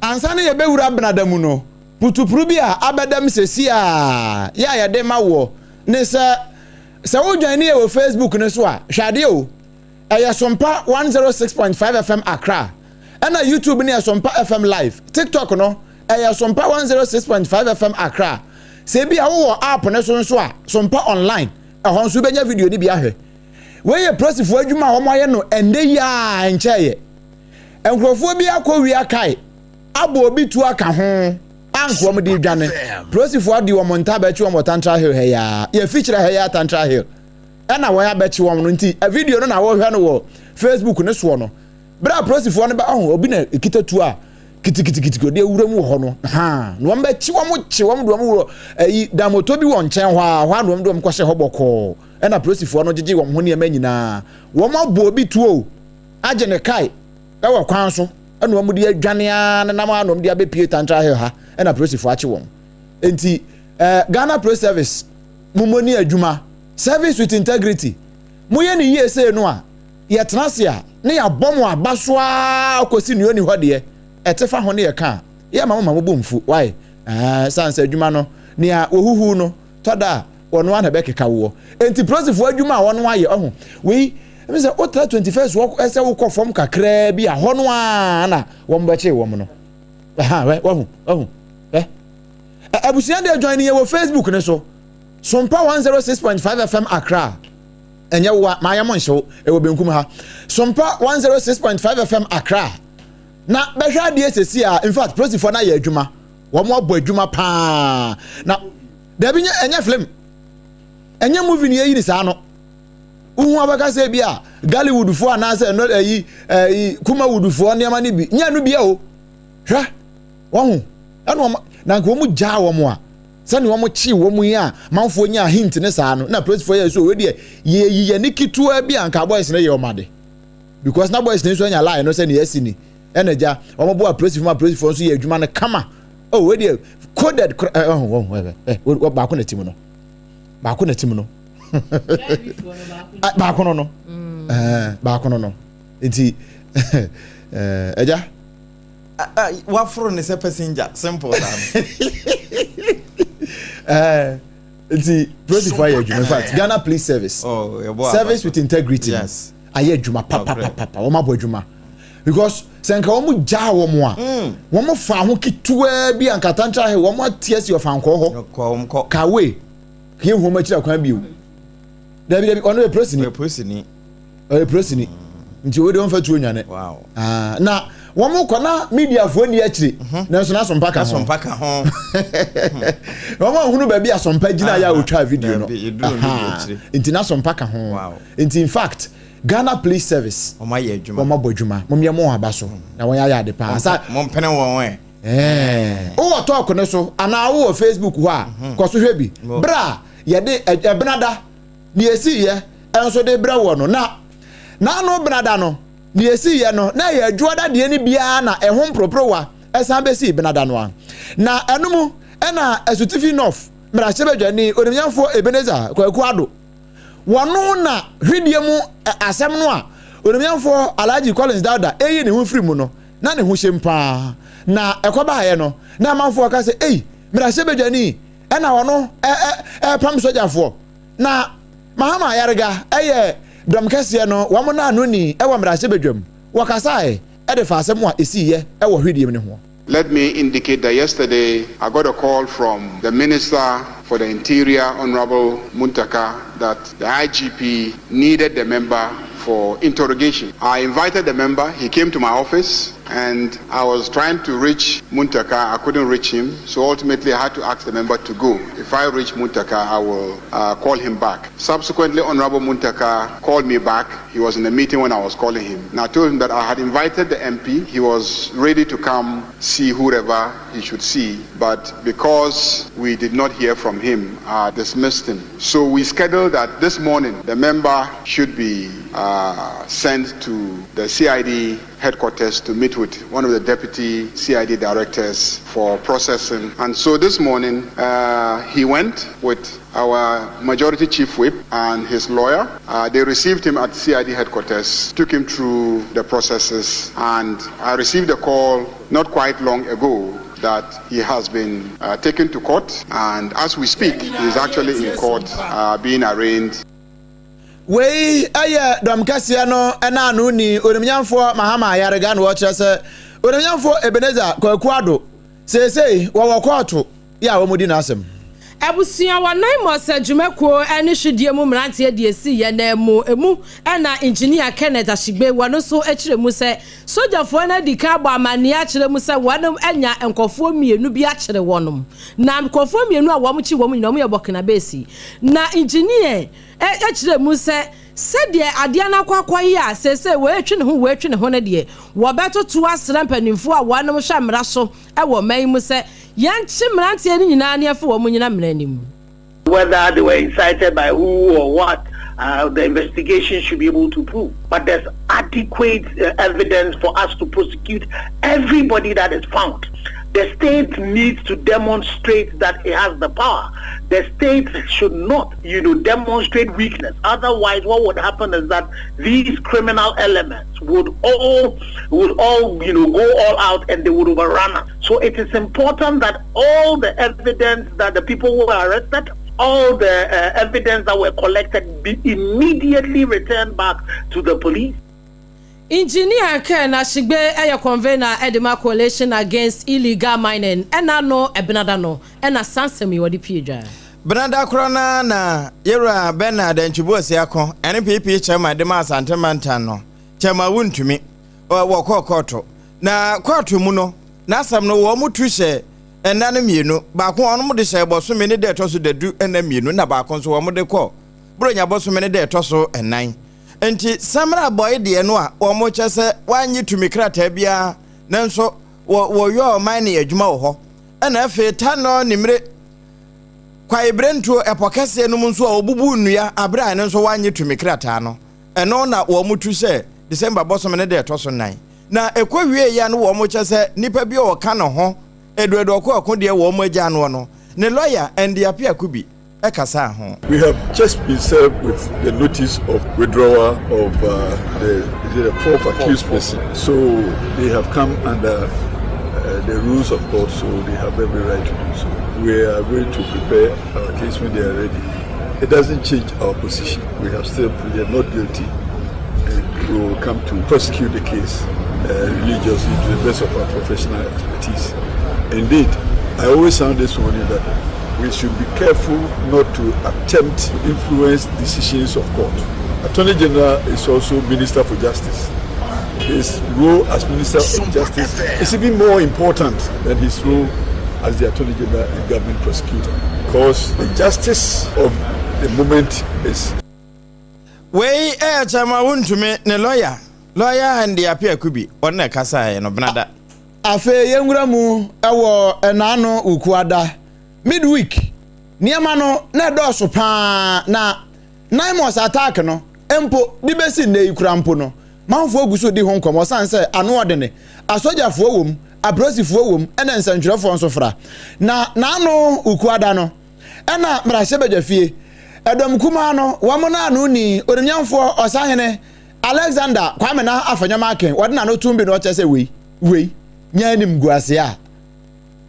Ansa na yɛbɛwura benada mu no, putupru bi a abɛdam seesei a yɛ a yɛde ma woɔ ne sɛ, sɛ wo join yɛ wɔ Facebook no so a, hwɛ adeɛ o, ɛyɛ Sompa 106.5 FM Accra, ɛna YouTube no yɛ Sompa FM Live, TikTok no ɛyɛ Sompa 106.5 FM Accra. Sɛ ebi a wowɔ app no so nso a, Sompa Online, ɛhɔ nso wobɛnya video no bi ahwɛ. Wei yɛ polisifoɔ adwuma a wɔayɛ no ɛnnɛ yi ara nkyɛeɛ. Nkurɔfoɔ bi akɔ wia kae abɔ obi tuo aka ho anka wɔn de redwane. Polisifoɔ adi wɔn nta abɛkye wɔn wɔ Tantra Hill ha yi ara. Yɛfi kyerɛ ha yi ara Tantra Hill ɛna wɔn abɛkye wɔn no nti video no na wɔhwɛ no wɔ Facebook no soɔ no. Berɛ a polisifoɔ no bɛ ɔho obi na ekita tuo a kitikitikiti ɔde awura mu wɔ hɔ no ha na wɔn bɛkye wɔn kye wɔn de wɔn wɔ ayi damoto bi wɔ nkyɛn hɔ a hɔ a na wɔn de wɔn kɔhyɛ hɔ bɔkɔɔ ɛna polisifoɔ no gyegye wɔn ho nneɛma nyinaa wɔn abɔ obi tuo agye ne kae wɔ kwan so ɛna wɔn de adwane ara nenam ara na wɔn de abɛpie Tantra Hill ha ɛna polisifoɔ akye wɔn nti ɛɛ eh, Ghana Police Service mo mo ni adwuma service with integrity mo yɛ ne yie sei no a yɛtena ase a ne yɛabɔ mo aba so ara kɔsi nea ɔni hɔ deɛ ɛte fa ho ne yɛka a yɛ ma mo ma mo bo mfu wae ɛɛ san sɛ adwuma no nea wɔhuhu no tɔ da a wɔn ara na ɛbɛkeka woɔ nti polisifoɔ adwuma a wɔn ayɛ ɔho wei ɛmi sɛ wotra 21st wɔ ɛsɛ wokɔ fam kakraa bi a hɔ no ara na wɔn bɛkye wɔn no ɛha wɛ wahu wahu ɛ abusua deɛ join yɛ wɔ facebook ne so sompa 106.5 fm accra ɛnyɛ wo a maayɛ mo nhyew ɛwɔ benkum ha sompa 106.5 fm accra na bɛhwɛ adeɛ sɛsi a in fact polisifoɔ no ayɛ adwuma wɔn abɔ adwuma paa na dabi nyɛ ɛnyɛ film ɛnyɛ movie ni eyi ni saa no wohu abɛka sɛ bi a Gollywood foɔ anaasɛ ɛno ɛyi ɛyi Kumawood foɔ nneɛma no bi nyɛ no bia o. Hwɛ, wahu, ɛna wɔn, na nka wɔn gyaa wɔn a, sɛnea wɔn kyee wɔn yi a manfoɔ nyaa hint ne saa no, na polisifoɔ yɛ so, wei deɛ, yɛyi yɛn ne ketewa bi a nka boys no yɛ wɔn ade. Because na boys no nso anya lie no sɛ nea asi ni, ɛna gya, wɔn boa polisifoɔ ma polisifoɔ nso yɛ adwuma no kama. Oh, wei deɛ, coded kora, ɛ, ɔho, ɔho, ɛ, ɛ, baako na ti mu no. Baako na ti mu no. Baako no no. Mm. Baako no no. Nti, ɛgya. Waforo ne sɛ passenger simple saa no. Eh, nti polisifoɔ ayɛ adwuma in fact Ghana Police Service oh, service with integrity yes. ayɛ adwuma papapapa wɔn abɔ adwuma because sɛ nka wɔn gyaa wɔn a mm. wɔn fa ho ketewaa bi a nka tantra he wɔn ate asi ɔfankɔɔ hɔ kawe yɛ hu wɔn akyiri akwan bio dabi dabi ɔno yɛ polisini. Ɔyɛ polisini nti oyi de wɔn fa tuo nwane. Ah, na wɔn kɔ na mediafoɔ ni akyire mhm. nanso na asompa ka ho. Asompa ka ho. Wɔn ahunu baabi asompa gyina yɛ a otwa video no. Nti na asompa ka ho. Nti in fact Ghana Police Service. Wɔn ayɛ adwuma. Wɔn abɔ adwuma. Wɔn yɛ mo aba so na wɔn ayɛ ade paa. Sa. Mo mpene wɔn ɛ. Ɛɛ. Wowɔ talk no so anaa wowɔ Facebook hɔ a mhm. kɔ so hwɛ bi. Bra yɛde ɛbenada. Deɛ ɛsiiɛ nso de brɛ woɔ no, na n'ano benada no, deɛ ɛsiiɛ no, na ɛyɛ adwoada deɛ no biara na ɛho mporoporowa san bɛsii benada no ara. Na ɛno mu na Asutifi North mmarahyɛbadwani Onimnyamfoɔ Ebenezer Kwaku Addo, wɔno na hwedeɛ mu asɛm no a Onimnyamfoɔ Alhaji Collins Dauda reyi ne ho firi mu no, na ne ho hyem pa ara. Na ɛkɔbaeɛ no, na amanfoɔ ka sɛ, Ei, mmarahyɛbadwani na ɔno repam sogyafoɔ. Na Mahama Ayariga yɛ dɔm kɛseɛ no wɔn naanoni wɔ mmarahyɛbadwam. Wɔkasae de faa asɛm a ɛsiiɛ wɔ hwidiem no ho. Let me indicate that yesterday I got a call from the Minister for the Interior, Honourable Muntaka, that the IGP needed the member for interrogation. I invited the member, he came to my office and I was trying to reach Muntaka, I couldn't reach him, so ultimately I had to ask the member to go. If I reach Muntaka, I will uh, call him back. Subsequently, Honorable Muntaka called me back. He was in a meeting when I was calling him. And I told him that I had invited the MP. He was ready to come see whoever he should see, but because we did not hear from him, I dismissed him. So we scheduled that this morning the member should be uh, sent to the CID headquarters to meet with one of the deputy CID directors for processing. And so this morning, uh, he went with our majority chief whip and his lawyer. Uh, they received him at CID headquarters, took him through the processes, and I received a call not quite long ago that he has been uh, taken to court, and as we speak, he is actually in court uh, being arraigned. Wei yɛ dɔm kɛseɛ no naanoni Onimnyamfoɔ Mahama Ayariga na ɔkyerɛ sɛ Onimnyamfoɔ Ebenezer Kwaku Addo seesei wɔwɔ kɔɔto yɛ a wɔdi n'asɛm. Abusua wɔ Naimos adwumakuo ne hwedie mu mmeranteɛ deɛ ɛsiiɛ na mu emu na Engineer Kenneth Ashigbe wɔn nso kyerɛ mu sɛ sogyafoɔ no adi kan abɔ amanneɛ akyerɛ mu sɛ wɔn anya nkurɔfoɔ mmienu bi akyere wɔn na nkurɔfoɔ mmienu a wɔn kye wɔn nyinaa wɔn yɛ Burkinabesi na Engineer kyerɛɛ mu sɛ, sɛdeɛ adeɛ no akɔ akɔyɛ a seesei wɔretwe ne ho wɔretwe ne ho no deɛ, wɔbɛtoto asrɛ mpanimfoɔ a wɔnom hwɛ mmara so wɔ ɔman yi mu sɛ yɛnkye mmeranteɛ no nyinaa na yɛmfa wɔn nnyina mmara anim. Whether they were incited by who or what, uh, the investigation should be able to prove. But there's adequate uh, evidence for us to prosecute everybody that is found. The state needs to demonstrate that it has the power. The state should not, you know, demonstrate weakness. Otherwise, what would happen is that these criminal elements would all would all, you know, go all out and they would overrun us. So it is important that all the evidence that the people who were arrested, all the uh, evidence that were collected be immediately returned back to the police. Engineer Ken Ashigbe yɛ convener de ma Coalition Against Illegal Mining ɛna ano Ɛbenada no na saa nsɛm yi wɔde pue dwa. Benada korɔ no ara na Yɛwura Bernard Antwi Boasiako, NPP Chairman de ma Asante Mantam no, Chairman Wontumi, wɔkɔɔ kɔɔto. Na kɔɔto mu no, n'asɛm no wɔn tu hyɛ nna no mmienu, baako wɔn de hyɛ bɔsome ne da ɛtɔ so dadu nna mmienu na baako nso wɔn de kɔ Buronya bɔsome ne da ɛtɔ so nnan. Enti Samra bɔe deɛ no a wɔkyɛ sɛ wannye tumi krataa biara nanso wɔ wɔyɔɔ mining adwuma wɔ hɔ. Ɛna afei Tanɔ Nimire Kwaebirentuo ɛpɔ kɛseɛ no mu nso a wɔbubuu nnua aberɛ a ɛno nso wɔannye tumi krataa no. Ɛno na wɔtu sɛ December bɔsome no da ɛtɔ so nnan. Na ɛkɔ wieeɛ a no wɔn kyɛ sɛ nipa bi a ɔka ne ho Edward Ɔko deɛ wɔn agya noɔ no, ne lɔya Andy Appiah Kubi kasaa ho. We have just been served with the notice of withdrawal of uh, the, the fourth accused person. So they have come under uh, the rules of court, so they have every right to do so. We are going to prepare our case when they are ready. It doesn't change our position. We have still pleaded not guilty and we will come to prosecute the case uh, religiously to the best of our professional expertise. Indeed, I always sound this warning that we should be careful not to attempt to influence decisions of court. Attorney General is also Minister for Justice. His role as Minister of Justice is even more important than his role as the Attorney General and government prosecutor because the justice of the moment is. Wei yɛ Chairman Wontumi ne lɔya, Lawyer Andy Appiah Kubi, ɔno na ɛkasaeɛ no benada. Afei yɛnwura mu wɔ ɛnaano Wukuada, midweek, nneɛma no na ɛdɔɔso paa na Naimos attack no mpo de bɛsi nnɛ yi koraa mpo no manfoɔ gu so di ho nkɔmmɔ sane sɛ ano ɔdene, asogyafoɔ wɔ mu, aprosifoɔ wɔ mu ɛna nsɛntwerɛfoɔ nso fra. Na naano Wukuada no ɛna mmarahyɛbadwafie ɛdɔm kumaa no wɔn no ano ni onimnyamfoɔ ɔsahene Alexander Kwame na Afenyo Markin wɔde n'ano tom bi na ɔkyerɛ sɛ wei wei nyɛ animguaseɛ a.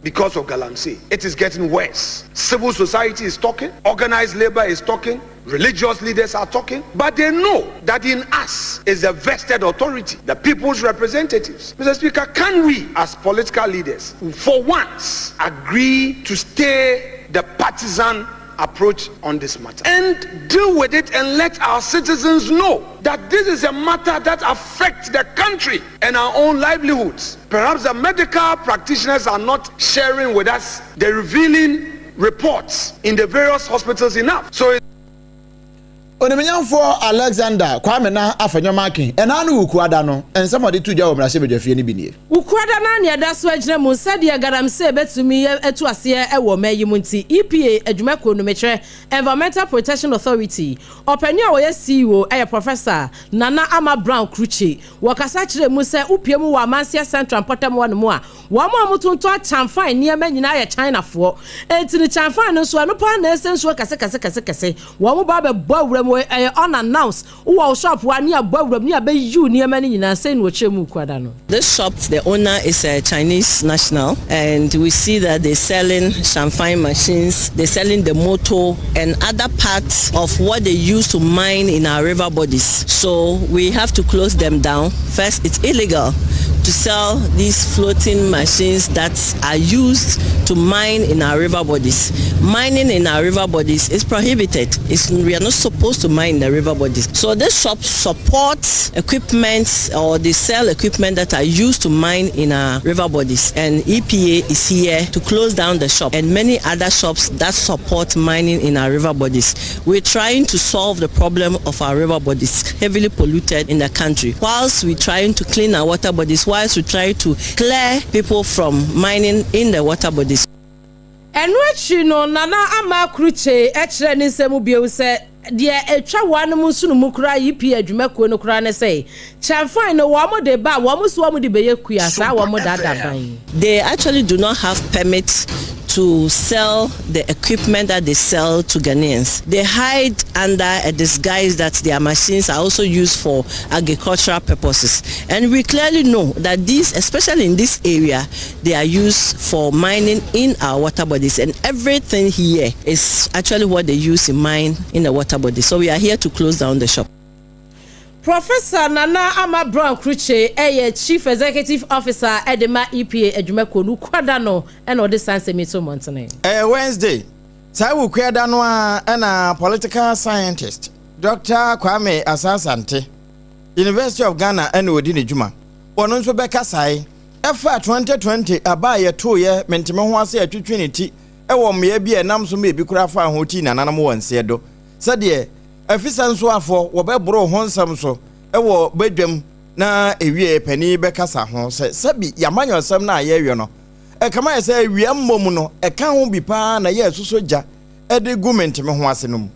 Because of galamsey it is getting worse civil society is talking organized labour is talking religious leaders are talking but they know that in us is the vested authority the people's representatives Mr Speaker can we as political leaders for once agree to stay the partisan approach on this matter and deal with it and let our citizens know that this is a matter that affects the country and our own livelihoods. Perhaps the medical practitioners are not sharing with us the revealing reports in the various hospitals enough. So Onimuonyamfoɔ Alexander Kwame Nah Afenyo-Markin, ɛna ano Wukuada no, nsɛm a ɔde too dwa wɔ mmarahyɛbadwafie no bi nie. Wukuada no ara na ɛda so agyina mu sɛdeɛ galamsey bɛtumi atu aseɛ wɔ ɔman yi mu nti, EPA adwumakuo no, mekyerɛ Environmental Protection Authority, ɔpanin a ɔyɛ CEO yɛ Professor Nana Ama Brown Krukye. Wɔkasa kyerɛɛ mu sɛ wopue mu wɔ Amanseɛ Central mpɔtam hɔ nom a, wɔn a wɔtontɔn kyanfan nneɛma nyinaa yɛ Chinafoɔ. Enti no kyanfan no nso, ɛno paa na ɛsɛ nsuo kɛse kɛse kɛse kɛse. Wɔn ba bɛbɔ awura mu, ɛyɛ unannounced. Wowɔ wo shop hɔ a, ne abɔ awura mu, ne abɛyi wo nneɛma no nyinaa. Sei na wɔkyerɛ mu Wukuada no. This shop, the owner is a Chinese national and we see that they selling champagne machines, they selling the motor and other parts of what they use to mine in our river bodies. So we have to close them down. First, it's illegal to sell these floating machines that are used to mine in our river bodies. Mining in our river bodies is prohibited. It's, we are not supposed to mine in the river bodies. So this shop supports equipment or they sell equipment that are used to mine in our river bodies. And EPA is here to close down the shop and many other shops that support mining in our river bodies. We're trying to solve the problem of our river bodies heavily polluted in the country. Whilst we're trying to clean our water bodies, whilst we try to clear people from mining in the water bodies. Ɛno akyiri no, Nana Ama Klutse kyerɛɛ ne nsɛm mu bio sɛ, deɛ ɛtwa wɔnom nsono mu koraa EPA adwumakuo no koraa ne sɛ, kyɛmfan no wɔn de ba a, wɔn se wɔn de bɛyɛ kua, saa wɔn daadaa ban yi. They actually do not have permit to sell the equipment that they sell to Ghanaians. They hide under a disguise that their machines are also used for agricultural purposes. And we clearly know that these, especially in this area, they are used for mining in our water bodies. And everything here is actually what they use in mine in the water body. So we are here to close down the shop. Professor Nana Ama Brown Krutse yɛ Chief Executive Officer de ma EPA adwumakuo no. Wukuada no na ɔde saa nsɛm yi too mmɔntene. Ɛyɛ Wednesday, saa Wukuada no ara na Political Scientist Dɔkta Kwame Asah-Asante, University of Ghana na ɔdi ne dwuma, ɔno nso bɛkasae ɛfa 2020 aba a yɛtooeɛ mente-me-ho-ase a ɛtwetwe ne ti wɔ mmea bi a ɛnam so ma ebi koraa faa ho tii nananom wɔ nseɛ do sɛdeɛ Afisa nso afɔ wɔbɛboro ho nsɛm so wɔ badwam. Na ewiei panin yi bɛkasa ho sɛ, Sɛbi y'amanyɔsɛm no a yɛrewe no, ɛkame ayɛ sɛ awia mmom no, ɛka ho bi paa na yɛresosɔ gya de gu mente-me-ho-ase no mu.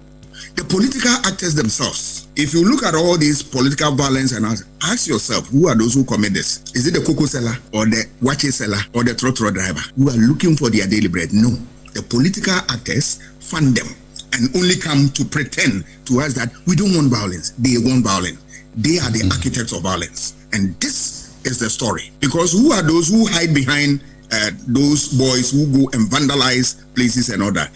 The political actors themselves, if you look at all these political violence and ask yourself, who are those who commit this? Is it the cocoa seller or the waakye seller or the trotro driver who are looking for their daily bread? No. The political actors fund them and only come to pretend to us that we don't want violence. They want violence. They are the architects of violence. And this is the story. Because who are those who hide behind uh, those boys who go and vandalize places and all that?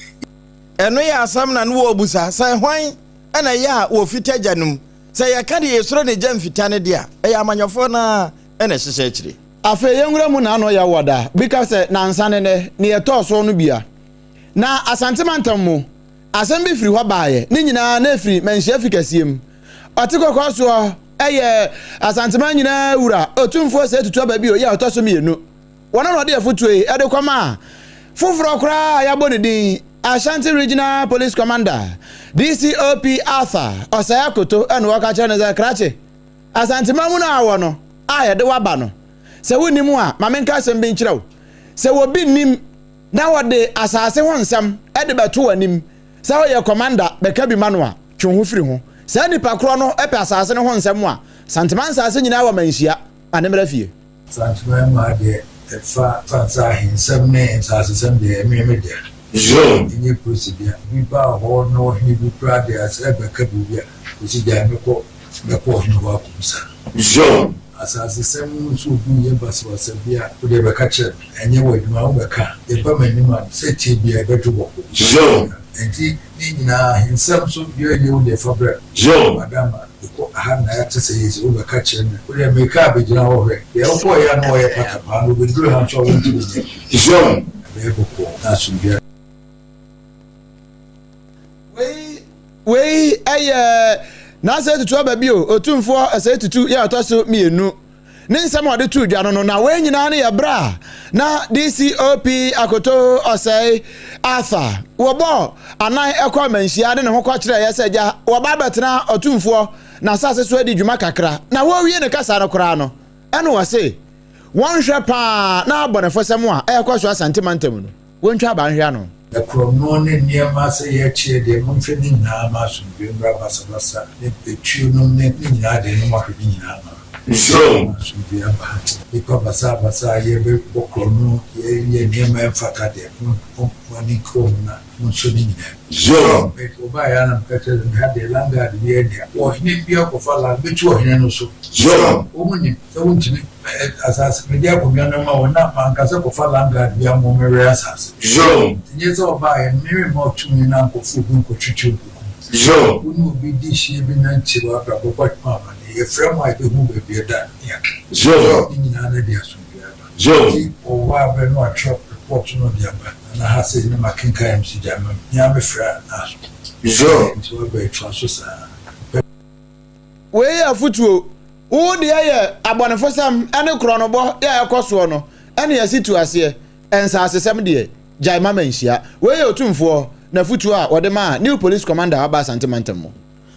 Ɛno yɛ asɛm na no wɔbusa sɛ hwan na ɛyɛ a wɔfita gya no mu? Sɛ yɛka deɛ yɛsuro ne gya mfita no deɛ a, ɛyɛ amanyɔfoɔ no ara na ɛhyehyɛ akyire. Afei yɛnwura mu na ano yɛ wɔ da bi ka sɛ nansa ne nɛ ne yɛtɔɔ so no bia. Na Asante mantam mu asɛm bi firi hɔ baeɛ, ne nyinaa na ɛfiri Manhyia fi kɛseɛ mu. Ɔte kɔkɔɔ soɔ yɛ Asanteman nyinaa wura, Otumfoɔ Osei Tutu Ababio yi a ɔtɔ so mmienu. Wɔno na ɔde afotuo yi de kɔmaa foforɔ koraa a yɛabɔ ne din, Ashanti Regional Police Commander, DCOP Arthur Osei Akoto na ɔka kyerɛ no sɛ, Krakye, Asanteman mu no a wɔ no a yɛde wo aba no, sɛ wonnim a, ma menka asɛm bi nkyerɛ wo. Sɛ obi nnim na wɔde asase ho nsɛm de bɛto w'anim sɛ woyɛ kɔmanda bɛka bi ma no a, twe wo ho firi ho. Saa nipa korɔ no pɛ asase no ho nsɛm a, Santeman nsase nyinaa wɔ Manhyia, ma ne mmra fie. Santeman mu adeɛ ɛfa fa ahensɛm ne nsasesɛm deɛ ɛme me dea. Ɛnyɛ polisi dea. Bi baa hɔ na ɔhene bi koraa deɛ sɛ bɛka biribi a, ɔsi gyae mekɔ mɛkɔ ɔhene hɔ akɔbisa no. Asasesɛm mu nso obi reyɛ basabasa bi a, wo deɛ bɛka kyerɛ me. Ɛnyɛ w'adwuma, wobɛka a, yɛba m'anim a, sɛ tie biara ɛbɛdwo bɔkɔɔ. Enti ne nyinaa ahensɛm nso deɛ ɛyɛ wo deɛ fa brɛ me. Madam a, mekɔ aha na ɛte sɛ yei sɛ wobɛka kyerɛ me. Wo deɛ meka a bɛgyina hɔ hwɛ. Deɛ wokɔeɛ a na wɔyɛ patapaa no, wobɛduru ha nso a wontumi nyɛ. Ɛbɛyɛ bɔkɔɔ na asomdwoeɛ. Wei wei yɛ n'asɛe tutu aba bio, Otumfoɔ Osei Tutu yɛ ɔtɔ so mmienu. Ne nsɛm a ɔde too dwa no no, na wei nyinaa no yɛ berɛ a na DCOP Akoto Osei Arthur wɔbɔɔ anan kɔɔ Manhyia de ne ho kɔkyerɛeɛ sɛ agya wɔba abɛtena Otumfoɔ n'asase so adi dwuma kakra. Na wɔrewie ne kasa no koraa no, ɛna ɔse wɔnhwɛ paa na abɔnefosɛm a ɛrekɔ so Asante mantam no, Wontwa aba nhwɛ ano. Korɔno ne nneɛma sɛ yɛkyeɛ deɛ monhwɛ ne nyinaa ma asomdwoeɛ mmra basabasa ne etuo nom ne ne nyinaa deɛ no moahwɛ ne nyinaa ma ma asomdwoeɛ aba ha nnipa basabasa a yɛbɛ bɔ korɔno yɛ nneɛma ɛmfata deɛ mo mo ani nka wɔn na monsɔ ne nyinaa mu ɔbaeɛ a na meka kyerɛ sɛ me ha deɛ landguard biara nni ha ɔhene biara kɔfa land bɛtu ɔhene no so wɔn nim Sɛ wontumi asase, mede akonnwa no ma wo na manka sɛ kɔfa landguard bi ammɔ me werɛ asase. Ɛnyɛ sɛ ɔbaeɛ no, meremma wo tumi na ankɔfa obi nkɔtwetwe nkokum. Wo ne obi di hyeɛ bi na nte w'abrabɔ bɔ ho amanneɛ. Yɛfrɛ mo a yɛbɛhu baabi ɛda ne yɛaka. Ne nyinaa na ɛde asomdwoeɛ aba. Nti ɔwɔ a berɛ no atwerɛ report no de aba na na ha sei na makenkan am sɛ gyae ma me. Me ara mefrɛ a na aso. Nti waba ɛtoa so saa. Wei yɛ afotuo. Wo deɛ yɛ abɔnefosɛm ne korɔnobɔ yɛ a ɛkɔ soɔ no ne yɛse tu aseɛ, nsasesɛm deɛ, gyae ma manhyia. Wei yɛ Otumfoɔ n'afotuo a ɔde maa New Police Commander a waba Asante Mantam mu.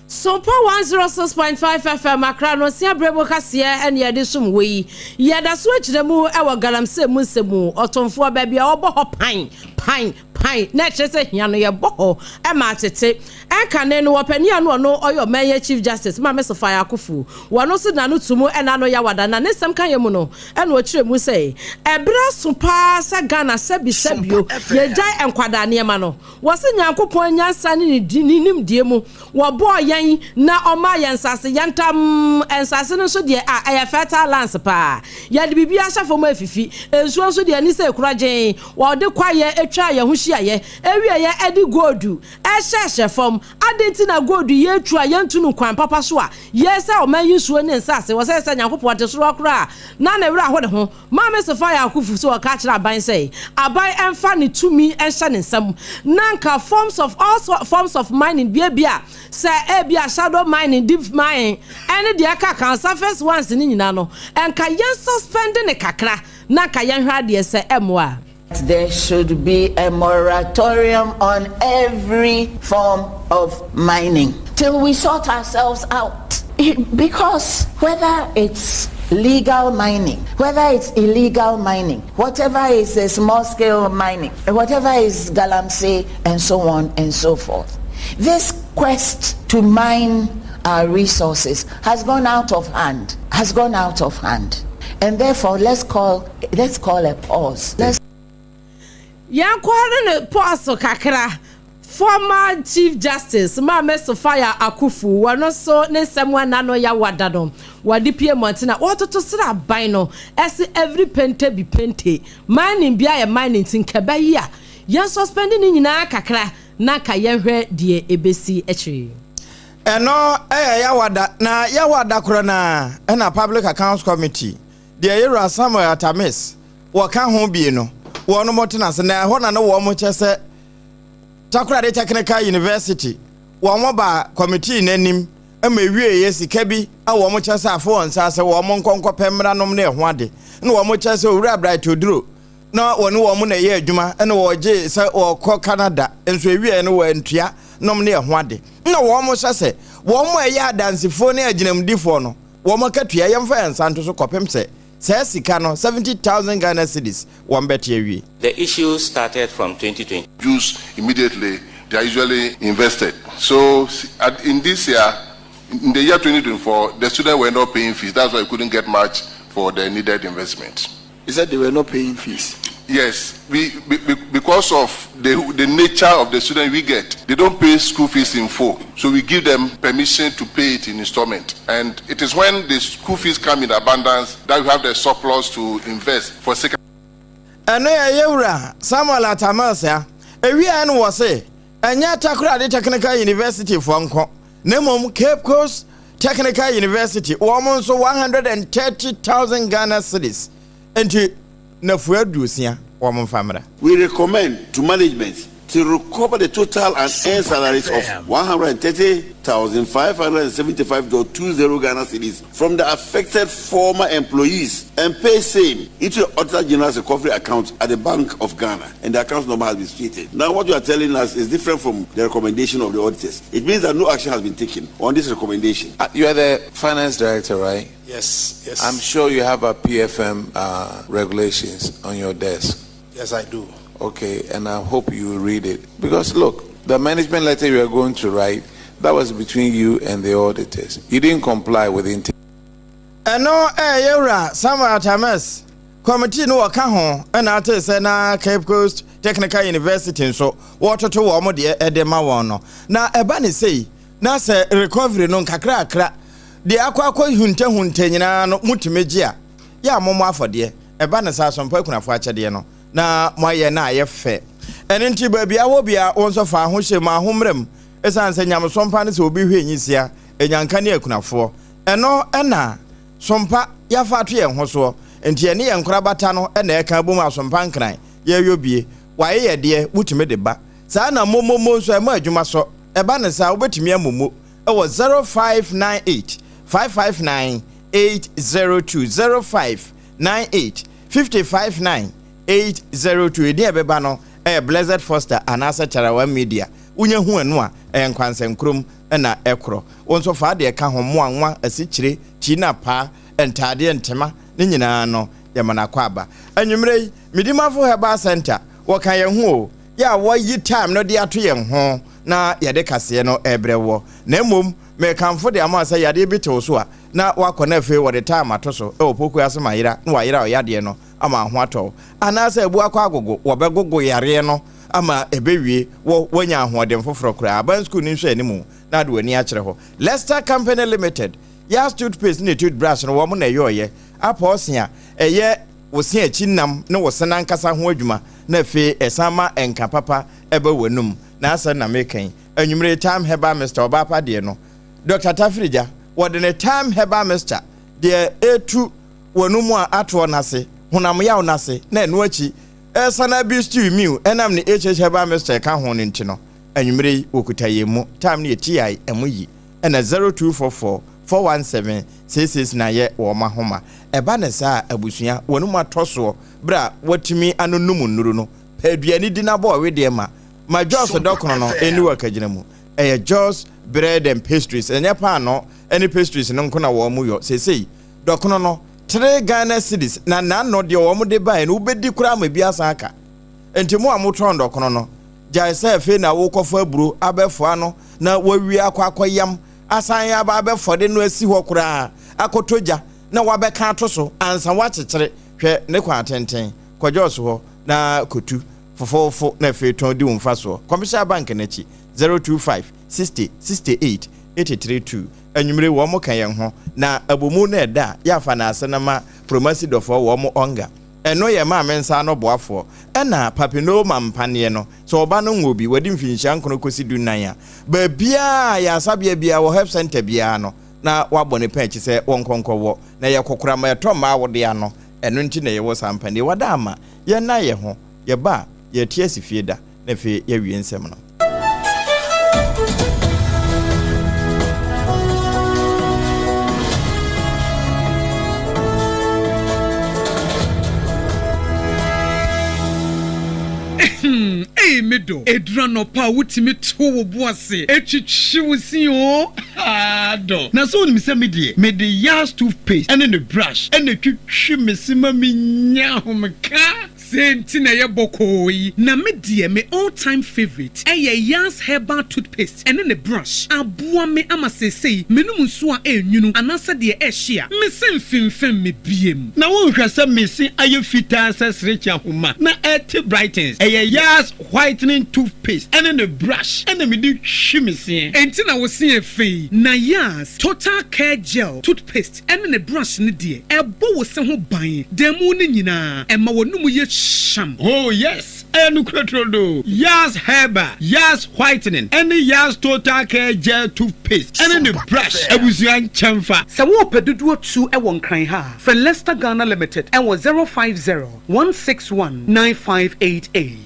Sompa 106.5 FM Accra no nsia berɛ mu kaseɛ ne yɛde som wo yi. Yɛda so agyina mu wɔ galamsey mu nsɛm mu. Ɔtomfoɔ, baabi a wɔbɔ hɔ pan, pan, pan na ɛkyerɛ sɛ hia no yɛbɔ hɔ ma atete. Ɛnkane no, ɔpanin a na ɔno ɔyɛ ɔman yi Chief Justice, Maame Sophia Akuffo, wɔno nso de n'ano to mu ɛna ano Yawada na ne nsɛm ka yɛ mu no ɛna ɔkyerɛ mu sɛ ɛberɛ aso paa sɛ Ghana sɛbi sɛbio yɛgyae nkwadaa nneɛma no. Wɔse Nyankopɔn nyansa ne ne nimdeɛ mu wɔbɔɔ yɛn na ɔmaa yɛn nsase yɛntam nsase no nso deɛ a ɛyɛ fertile lands paa yɛde biribiara hyɛ fam a ɛfifi nsuo nso deɛ ani sɛ ɛkura gyeen wɔde kwaeɛ twaa yɛn ho hyiaeɛ ɛwieɛ ɛde gold ɛhyɛhyɛ fam. Adɛn nti na gold yi yɛtu a yɛntu no kwan papa so a yɛ sɛ ɔman yi nsuo ne nsase wɔ sɛ sɛ Nyankopɔn te soro hɔ koraa a na ne werɛ aho ne ho. Maame Sophia Akuffo so ɔka kyerɛ aban sɛ aban mfa ne tumi nhyɛ ne nsam na nka forms of all forms of mining bia bia sɛ ebia shadow mining, deep mining ɛne deɛ ɛka ka surface ones ne nyinaa no nka yɛn suspend ne kakra na nka yɛnhwɛ adeɛ sɛ ɛmmoa a. There should be a moratorium on every form of mining till we sort ourselves out. Because whether it's legal mining, whether it's illegal mining, whatever is a small scale mining, whatever is galamsey, and so on and so forth. This quest to mine our resources has gone out of hand, has gone out of hand. And therefore, let's call, let's call a pause. Let's Yɛnkɔre ne pause kakra. Former Chief Justice Maame Sophia Akuffo, wɔno nso ne nsɛm a n'ano yɛ awada no, wɔde pue mmɔnten a wɔretoto srɛ aban no se every pente be pente, mining biara yɛ mining nti nka ɛbɛye a yɛn suspend ne nyinaa kakra na nka yɛnhwɛ deɛ ɛbɛsi akyire. Ɛno yɛ Yawada, na Yawada korɔ no ara na Public Accounts Committee deɛ Yewura Samuel Atta Mills wɔka ho bie no wɔnom tena ase na ɛhɔ na ne wɔn kyɛ sɛ Takoradi Technical University wɔn baa kɔmitii no anim ma ɛwieeɛ sika bi a wɔn kyɛ sɛ afe wɔn nsa ase wɔn nkɔ nkɔpɛ mmara nom ne ɛho ade na wɔn kyɛ sɛ Owura Bright Oduro na wɔne wɔn na ɛyɛ adwuma na wɔgye sɛ wɔkɔ Canada nso ɛwieeɛ no wɔantua nom ne ɛho ade na wɔn hyɛ sɛ wɔn a ɛyɛ adansefoɔ ne agyinamdifoɔ no wɔn akatua yɛmfa yɛn nsa nto so kɔpem sɛ Saa sika no, 70,000 Ghana cedis, wɔn bɛte awie. The issue started from 2020. Jews immediately, they are usually invested. So at, in this year, in the year 2024, the students were not paying fees. That's why we couldn't get much for the needed investment. You said they were not paying fees. Yes, we, because of the, the nature of the student we get, they don't pay school fees in full. So we give them permission to pay it in installment. And it is when the school fees come in abundance that we have the surplus to invest for sake. Ɛno yɛ Yewura Samuel Atta Mills a ewiaɛ no wɔse ɛnyɛ Takoradi Technical University foɔ nko na mmom Cape Coast Technical University wɔn nso 130,000 Ghana cedis nti Nnafua aduosia, wɔmfa mmra. We recommend to management to recover the total unearned salaries of 130,575.20 Ghana cedis from the affected former employees and pay same into the Auditor General's recovery account at the Bank of Ghana and the account number has been stated. Now what you are telling us is different from the recommendation of the auditors. It means that no action has been taken on this recommendation. Uh, you are the finance director, right? Yes, yes. I'm sure you have a PFM uh, regulations on your desk. Yes, I do. Okay, and I hope you read it. Because look, the management letter you are going to write, that was between you and the auditors. You didn't comply with the Ɛno ɛyɛ Wura Samuel Atta Committee no wɔka ho na atee sɛ na Cape Coast Technical University nso wɔretoto wɔn deɛ de ma wɔn no. Na ɛba ne sei, na sɛ recovery no nkakrakra deɛ akɔ akɔ huntahunta nyinaa no motumi gye a, yɛ a mommɔ afɔdeɛ. Ɛba ne saa Asɔmpa Akunafoɔ akyɛdeɛ no na moayɛ na ayɛ fɛ. Ɛno nti baabi a wɔ biara wo nso fa ho hyɛ mu ahommrɛ mu ɛsiane sɛ nyamesom pa ne sɛ obi hwɛ nyisia, anyanka ne akunafoɔ. Ɛno na sompa yɛafa ato yɛn ho soɔ. Nti yɛne yɛn nkorabata no na ɛka abom asompa nkran yɛyɔ bie. W'ayeyɛdeɛ wotumi de ba. Saa na momomo nso ɛma adwuma sɔ. Ɛba no saa a, wobɛtumi amomo wɔ 0598 559 802, 0598 559 802. Edin a ɛbɛba no yɛ Blessed Foster anaasɛ Charawa Media. Wonya hu ɛno a, ɛyɛ nkwansɛnkurom na ɛkorɔ. Wo nso fa adeɛ ka ho, mmoa, nwa, asikyire, tea ne apaa, ntaadeɛ, ntema, ne nyinaa no, yɛma no akwaaba. Anwummerɛ yi, Medimafo Herbal Centre, wɔka yɛn ho o. yɛ a wɔayi time no de ato yɛn ho na yɛde kaseɛ no rebrɛ woɔ. Na mmom merekamfo de ama wo sɛ yadeɛ bi te wo so a, na woakɔ na afei wɔde time ato so wɔ pokuo ase ma yera na wɔayera wo yadeɛ no ama wo ho atɔ wo. Anaasɛ abu akɔ agogo, wɔbɛgogo yareɛ no ama ɛbɛwie wo woanya ahoɔden foforɔ koraa. Aban sukuu no nhwɛanimu na ade w'ani akyerɛ hɔ. Lester Company Limited, Yas toothpaste ne toothbrush no wɔn na ɛyɔeɛ. Apɔɔse a ɛyɛ wo se akyi nam ne wo se no ankasa ho adwuma na afei ɛsan ma nka papa ba w'anum. N'asɛm na meka yi. Anwummere yi Thyme Herbal Mixture ɔbaa pa deɛ no, Dɔkta Tafirigya, wɔde ne Thyme Herbal Mixture deɛ ɛretu w'anum a atoɔ no ase, honam yaw no ase, na ɛno akyi ɛresan aboost immune ɛnam ne HH Herbal Mixture ɛka ho no nti no, anwummere yi wɔkuta yɛn mu. Thyme no yɛ TI, ɛmo yi. ɛna 0244 417 669 yɛ wɔn ahoma. Ɛba no saa a, abusua, wɔn mu atɔ soɔ berɛ a wɔatumi anonom nnuru no. Pɛ aduane di na bɔ ɔwedeɛ ma. Ma Jos dɔkono no nni wɔ akagyina mu. Ɛyɛ Jos Bread and Pastries. Ɛnyɛ paanoo ne pastries no nko na wɔyɔ. Seesei, dɔkono no, tre Ghana cedis, na n'ano deɛ wɔde baeɛ no, wobɛdi koraa ma bi asan aka. Enti mo a motɔn dɔkono no, gyae sɛ afei na wokɔfa aburo abɛfoa no na woawie akɔ akɔyam asan aba abɛfɔde no asi hɔ koraa akɔtɔ gya na woabɛka ato so ansa woakyekyere. Hwɛ ne kwan atenten. Kɔ Jos hɔ na kɔtu fofoofo na afei tɔn di wo mfasoɔ. Commercial Bank no akyi, 025 60 68 83 2. Anwummere wɔn ka yɛn ho na abomu no ɛda a yɛafa no ase no ma Promasi dɔfoɔ wɔn ɔnga. Ɛno yɛ maame nsa ano boafoɔ. Ɛna Papilloma mpaneɛ no, sɛ ɔba no nwoo bi, wadi mfinhyia nkono kɔsi du nnan a, baabiara a ayaresabea biara wɔ health centre biara no, na wɔabɔ ne pɛn akyi sɛ wɔnkɔ nkɔwɔ. Na ɛyɛ kokoram a ɛtɔ mmaa awode ano. Ɛno nti na yɛwɔ saa mpaneɛ. Wada ama yɛnna yɛn ho. Yɛba a, yɛte asi fie da, na afei yɛawie nsɛm no. Ei me dɔ, ɛduru anɔpa a wotumi to wo bo ase twitwi wo se oo, haa dɔ. Na sɛ wonim sɛ me deɛ, mede Yas toothpaste ne ne brush na ɛtwitwi me se ma menya ahomeka. Sei nti na ɛyɛ bɔkɔɔ yi. Na me deɛ me all time favourite ɛyɛ Yas herbal toothpaste ɛne ne brush. Aboa me ama seesei menom nsuo a ɛnwunu anaasɛ deɛ ɛhye a, me se mfemfem me biem. Na wonhwɛ sɛ me se ayɛ fitaa sɛ serekye ahoma na ɛte brightens. Ɛyɛ Yas whitening toothpaste ɛne ne brush ɛna mede twi me seɛ. Enti na wo se yɛ fɛ yi. Na Yas total care gel toothpaste ɛne ne brush no deɛ, ɛbɔ wo se ho ban da mu no nyinaa, ɛma w'anomu yɛ hyeam. Oh yes, ɛyɛ nokorɛ turodoo. Yas Herbal, Yas Whitening, ɛne Yas Total Care Gel Toothpaste ɛne ne brush abusua nkyɛnfa. Sɛ worepɛ dodoɔ tu wɔ Nkran ha a, frɛ Lester Ghana Limited wɔ 050 161 9588.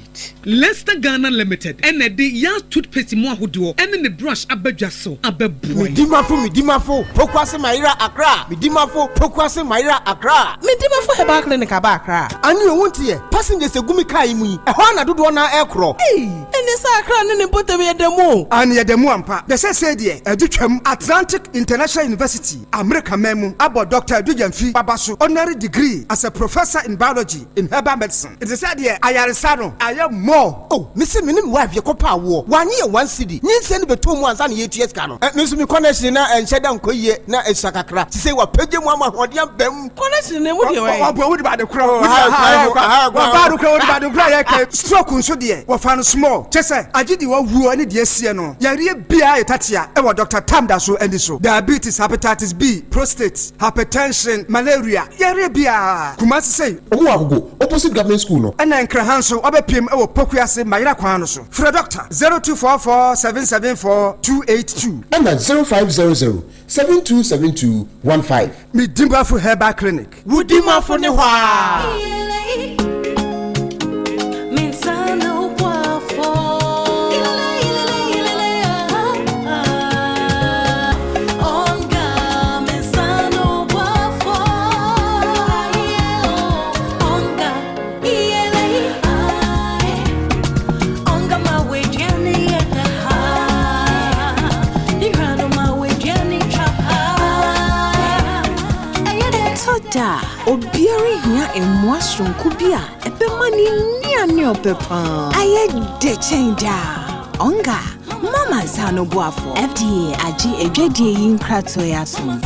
Lester Ghana Limited na ɛde Yas Toothpaste mu ahodoɔ ne ne brush aba dwa so abɛboa yɛn. Medimafo Medimafo Pokuase Mayera Accra Medimafo Pokuase Mayera Accra. Medimafo Herbal Clinic aba Accra. Ane o wonteɛ, passengers egu me car yi mu yi, ɛhɔ ara na dodoɔ no ara ɛrekorɔ. Ei! Ɛneɛ sɛ Accra ne ne mpɔtam yɛ da mu o. Aane yɛda mu ampa. Dɛ sɛsɛɛ deɛ adu twam Atlantic International University, Amerika man mu, abɔ Dɔkta Adu Gyamfi aba so Honorary Degree as a Professor in Biology in Herbal Medicine. Nti sɛ deɛ ayaresa no ayɛ more. Oh me se me ne me wife yɛ kɔ pɛ awoɔ wanye yɛ one cedi nyinsɛn no bɛtɔ mu ansa na yɛtua sika no me nso me connection na ɛnhyɛ da nkɔ yie na ɛsua kakra sisei wapagya mu ama ahoɔden aba mu. Connection no emu deɛ wɛn. Ɔboa wode ba ade korɔ wɔba ade korɔ wode ba ade korɔ a yɛka stroke nso deɛ wɔfa no small kyɛ sɛ agye deɛ wawuo ne deɛ asie no yareɛ biara yɛ tatea ɛwɔ Doctor Tam da so ani so diabetes hepatitis B prostate hypertension malaria yareɛ biara Kumasi sei. Ɔmo wɔ Agogo opposite government school no. Ɛna Nkran ha nso wabɛpiem wɔ Pokuase Mayera kwan no so. Frɛ Dɔkta 0244 774 282. Ɛna 0500 7272 15. Me Dimafo Herbal Clinic. Wo Dimafo ne hɔ aa. Ɛtɔ da a, obiara hia mmoa soronko bi a ɛbɛma ne nnuane a ɔpɛ paa ayɛ dɛ kyɛn daa. Onga, Mama nsa ano boafo. FDA agye adwadie yi nkratoɔ yi atom.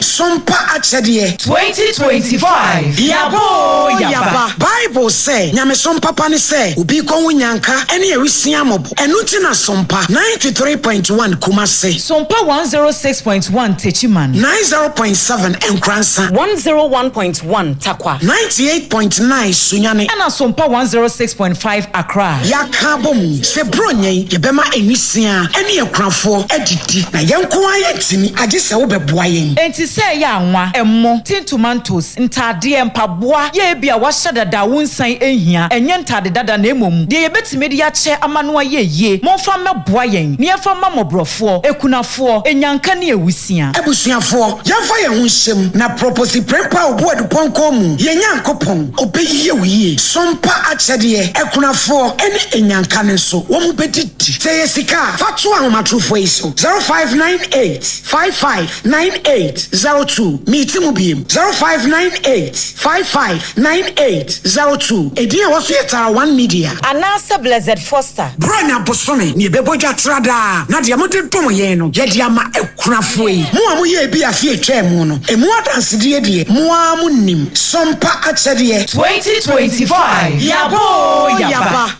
Sompa akyɛdeɛ. 2025 Yaba oo yaba. Bible sɛ, Nyamesom papa ne sɛ obi rekɔhu nnyanka ne awisiaa mmɔbɔ. Ɛno nti na Sompa 93.1 Kumase. Sompa 106.1 Techiman. 90.7 Nkoransa. 101.1 Tarkwa. 98.9 Sunyani. Ɛna Sompa 106.5 Accra. Yɛaka abom sɛ Buronya yi yɛbɛma nwisiaa ne akunafoɔ adidi. Na yɛn nko ara yɛntumi, agye sɛ wobɛboa yɛn. Enti sɛ. Sɛ ɛyɛ anwa, ɛmo, tin tomantos, ntaadeɛ, mpaboa, yɛ ebia woahyɛ dada a wonsan nhia, ɛnyɛ ntaade dada na mmom deɛ yɛbɛtumi de akyɛ ama no ayɛ yie, momfa mmɛboa yɛn na yɛmfa mma mmɔborɔfoɔ, akunafoɔ, anyanka ne awusia. Abusuafoɔ, yɛmfa yɛn ho nhyɛ mu na Proposi Prempeh a ɔbu adupɔnkɔ mu, yɛn Nyankopɔn, ɔbɛyie wo yie. Sompa akyɛdeɛ, akunafoɔ ne anyanka no nso, wɔn bɛdidi. Sɛ ɛyɛ sika a, fa to ahomatorofoɔ yi so, 0598 55 9802. Meti mu biem, 0598 55 9802. Edin a ɛwɔ so yɛ Tara One Media. Anaasɛ Blessed Foster. Buronya bosome ne yɛbɛbɔ dwa tra daa, na deɛ mode dom yɛn no, yɛde ama akunafoɔ yi. Mo a moyɛɛ bi afe a ɛtwaa mu no, ɛmu adansedie deɛ, mo ara monim. Sompa akyɛdeɛ. 2025 Yaba oo yaba.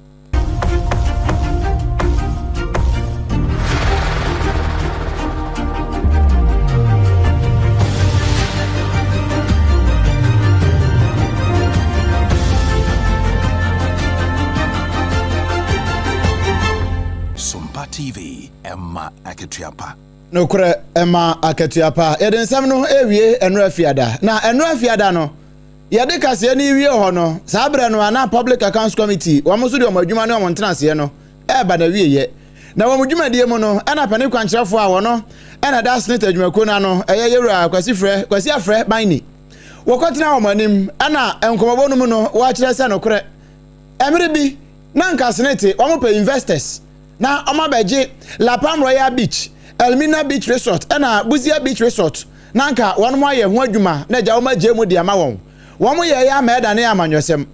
Sompa TV, ɛma akatua pa. Nokorɛ, ɛma akatua pa. Yɛde nsɛm no rewie Ɛnora Fiada. Na Ɛnora Fiada no, Yɛde kaseɛ no rewie hɔ no, saa berɛ no a na Public Accounts Committee wɔn nso de wɔn adwuma ne wɔn ntenaseɛ no reba n'awieɛ. Na wɔn dwumadie mu no, ɛna panin kwankyerɛfoɔ a wɔno ɛna ɛda Senate adwumakuo no ano, ɛyɛ Yɛwura Kwasi Frɛ, Kwasi Afrɛ Baini. Wɔkɔtenaa wɔn anim, ɛna nkɔmmɔbɔ no mu no, wɔakyerɛ sɛ nokorɛ, ɛmere bi na nka Senate wɔn pɛ investors na wɔn abɛgye La Palm Royal Beach, Elmina Beach Resort ɛna Busia Beach Resort na anka wɔnom ayɛ ho adwuma na agya wɔn agyae mu de ama wɔn. Wɔn yɛeɛ ama ɛdanee amanyɔsɛm.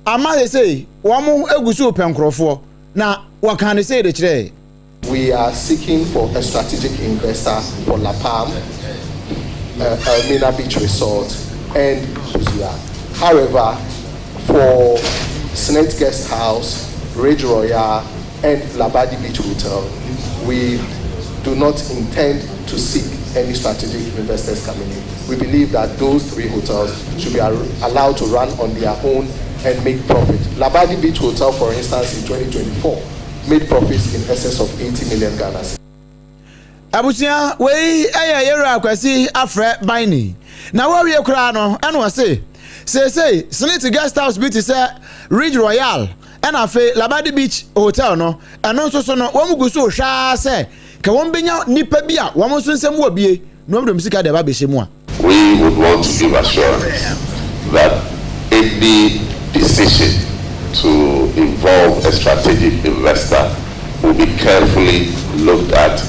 Ama sesei wɔn gu so repɛ nkorɔfoɔ, na wɔkaa no sei de kyerɛɛ. We are seeking for a strategic investor for La Palm, Elmina Beach Resort and Busia. However, for Snit Guest House, Ridge Royale and Labadi Beach Hotel, we do not intend to seek any strategic investors coming in. We believe that those three hotels should be allowed to run on their own and make profit. Labadi Beach Hotel, for instance, in 2024, made profits in excess of 80 million Ghana cedis. Abusua, wei yɛ Yɛwura Kwasi Afrɛ Baini. Na wawie koraa no, ɛna ɔse, seesei Senate Guest House bi te sɛ Ridge Royale ɛna afei Labadi Beach Hotel no, ɛno nso so no, wɔn gu so rehwɛ ara sɛ ka wɔn bɛnya nnipa bi a wɔn nso nsam wɔ bie na wɔn de wɔn sika de aba abɛhyɛ mu a. We would want to give assurance that any decision to involve a strategic investor will be carefully looked at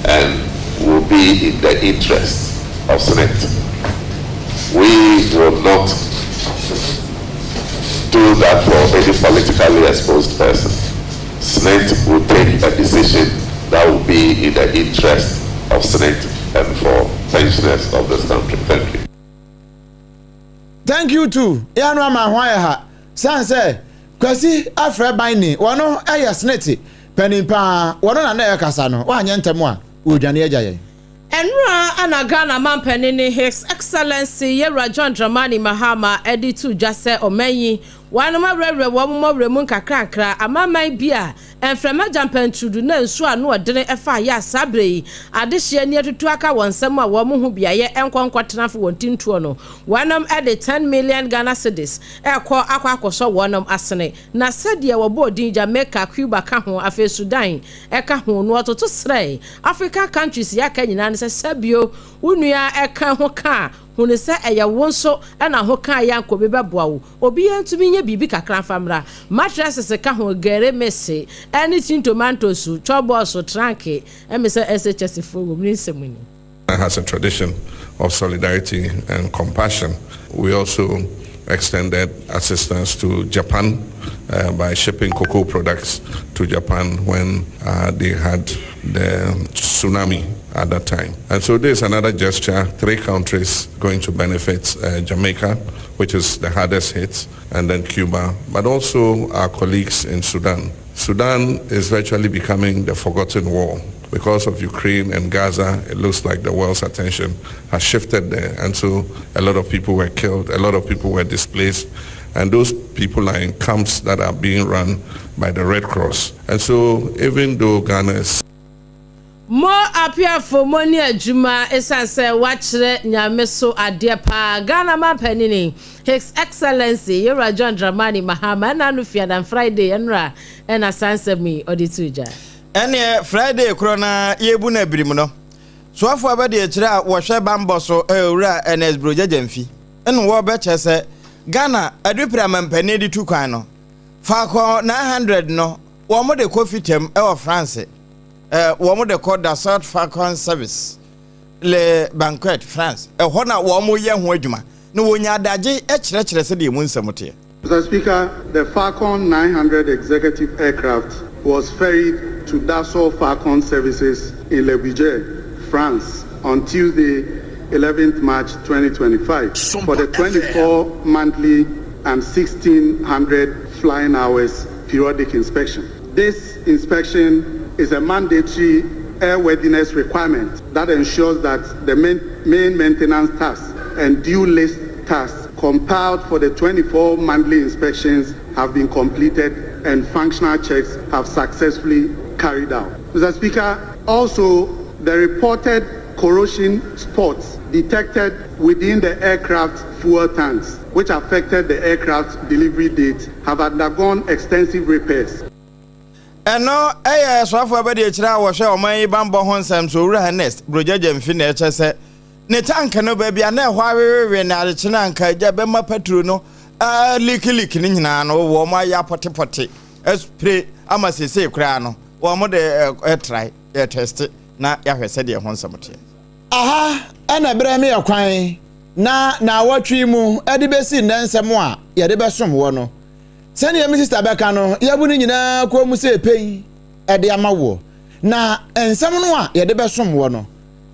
and will be in the interest of SSNIT. We will not do that for any politically exposed person. SSNIT will take a decision that will be in the interest of SSNIT and for pensioners of this country. Thank you. Thank you too yɛ ano ama ho ayɛ ha san sɛ Kwasi afrɛ ban ni wɔno yɛ snit panin paa wɔno na na ɛkasa no wanyɛ ntɛm a wɔdwane agya yɛn. Ɛnora na Ghana manpanin His Excellency Yɛwura John Dramani Mahama de too dwa sɛ ɔman yi wɔanom awerɛwerɛ wɔn mmɔwerɛ mu nkakrankra amanaman bi a mframa gyampantrudu na nsuo ano ɔdene fa yɛ a saa berɛ yi adehyeɛ ani atutu aka wɔn nsam a wɔn ho beaeɛ nkɔ nkɔtena fo wɔn tintoɔ no wɔnom de 10 million Ghana cedis rekɔ akɔ akɔsɔ wɔnom asene Na sɛdeɛ wɔbɔɔ din Jamaica, Cuba ka ho, afei Sudan ka ho, no wɔtoto srɛɛ African countries yi aka nyinaa no sɛ sɛbio wo nua ka ho ka a, hunu sɛ ɛyɛ wo nso na ho ka yɛ anka obi bɛboa wo. Obiara ntumi nyɛ biribi kakra mfa mmra. Mattresses ka ho, gere, mese, ne tin tomatoes, chɔbɔɔso, tranke, ɛme sɛ SHS foɔ wɔ mu ne nsɛm ni. Has a tradition of solidarity and compassion. We also extended assistance to Japan uh, by shipping cocoa products to Japan when uh, they had the tsunami at that time. And so there's another gesture, three countries going to benefit, uh, Jamaica, which is the hardest hit, and then Cuba, but also our colleagues in Sudan. Sudan is virtually becoming the forgotten war. Because of Ukraine and Gaza, it looks like the world's attention has shifted there. And so a lot of people were killed, a lot of people were displaced. And those people are in camps that are being run by the Red Cross. And so even though Ghana is... Mo apiafo mo ni adwuma esan sɛ wakyerɛ Nyame so adeɛ paa. Ghana manpanini His Excellency Yewura John Dramani Mahama ɛna ano fiadan Friday ɛnora ɛna saa nsɛm yi ɔde too dwa. Ɛneɛ Friday korɔ no ara yɛrebu no abirim no, soafoɔ abadiakyire a wɔhwɛ banbɔ so Owura Ernest Brogya Gyamfi ne wɔrebɛkyerɛ sɛ Ghana adupire amanpanin de tu kwan no, Falcon 900 no wɔn de kɔ fitam wɔ France, wɔn de kɔ Dassault Falcon Service Le Banquet, France, ɛhɔ na wɔn yɛ ho adwuma na wɔnya adagye kyerɛkyerɛ sɛdeɛ emu nsɛm teɛ. Mr. Speaker, the Falcon 900 executive aircraft was ferried to Dassault Falcon Services in Le Bourget, France, on Tuesday, 11th March 2025, for the 24 monthly and 1600 flying hours periodic inspection. This inspection is a mandatory airworthiness requirement that ensures that the main, main maintenance tasks and due list tasks compiled for the 24 monthly inspections have been completed and functional checks have successfully carried out. Mr. Speaker, also the reported corrosion spots detected within the aircraft fuel tanks, which affected the aircraft delivery date, have undergone extensive repairs. Ɛno yɛ Soafoɔ Abadiakyire a wɔhwɛ ɔman yi banbɔ ho nsɛm so, Owura Ernest Brogya Gyamfi na ɛkyɛ sɛ ne tank no baabi a na ɛhɔ awewewe na adekyee no anka agya bɛma paturo no alikiliki no nyinaa no wɔn ayɛ apɔtepɔte aspire ama seesei koraa no wɔn de ɛtrae yɛtɛste na yɛahwɛ sɛdeɛ ɛho nsɛm teɛ. Aha na ɛbrɛ me yɛ kwan na naawɔtwe yi mu de bɛsi nnɛ nsɛm a yɛde bɛsom woɔ no. Sɛdeɛ me sista bɛka no, yɛabu ne nyinaa kɔn mu sɛ pɛn de ama woɔ. Na nsɛm no a yɛde bɛsom woɔ no,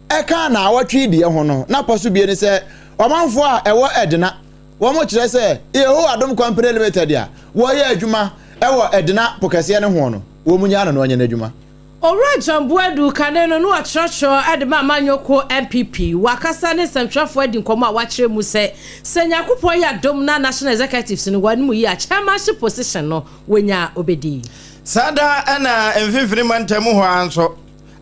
ɛka naawɔtwe yi deɛ ho no, na pɔ so bie ne sɛ ɔmanfoɔ a ɛwɔ Edna, wɔn kyerɛ sɛ Yehowa Adom Company Limited a wɔyɛ adwuma wɔ Edna po kɛseɛ no hoɔ no, wɔn nyaa no na ɔnyɛ n'adwuma. Owura John Boadu, kane no na ɔkyerɛkyerɛ de ma amanyɔkuo NPP, wakasa ne nsɛmtwerɛfoɔ adi nkɔmmɔ a wakyerɛ mu sɛ, sɛ Nyankopɔn yɛ adom na National Executives no wɔn mu yi a, chairmanship position no wɔnya a ɔbɛdi. Saa da na mfimfini mantam hɔ ara nso,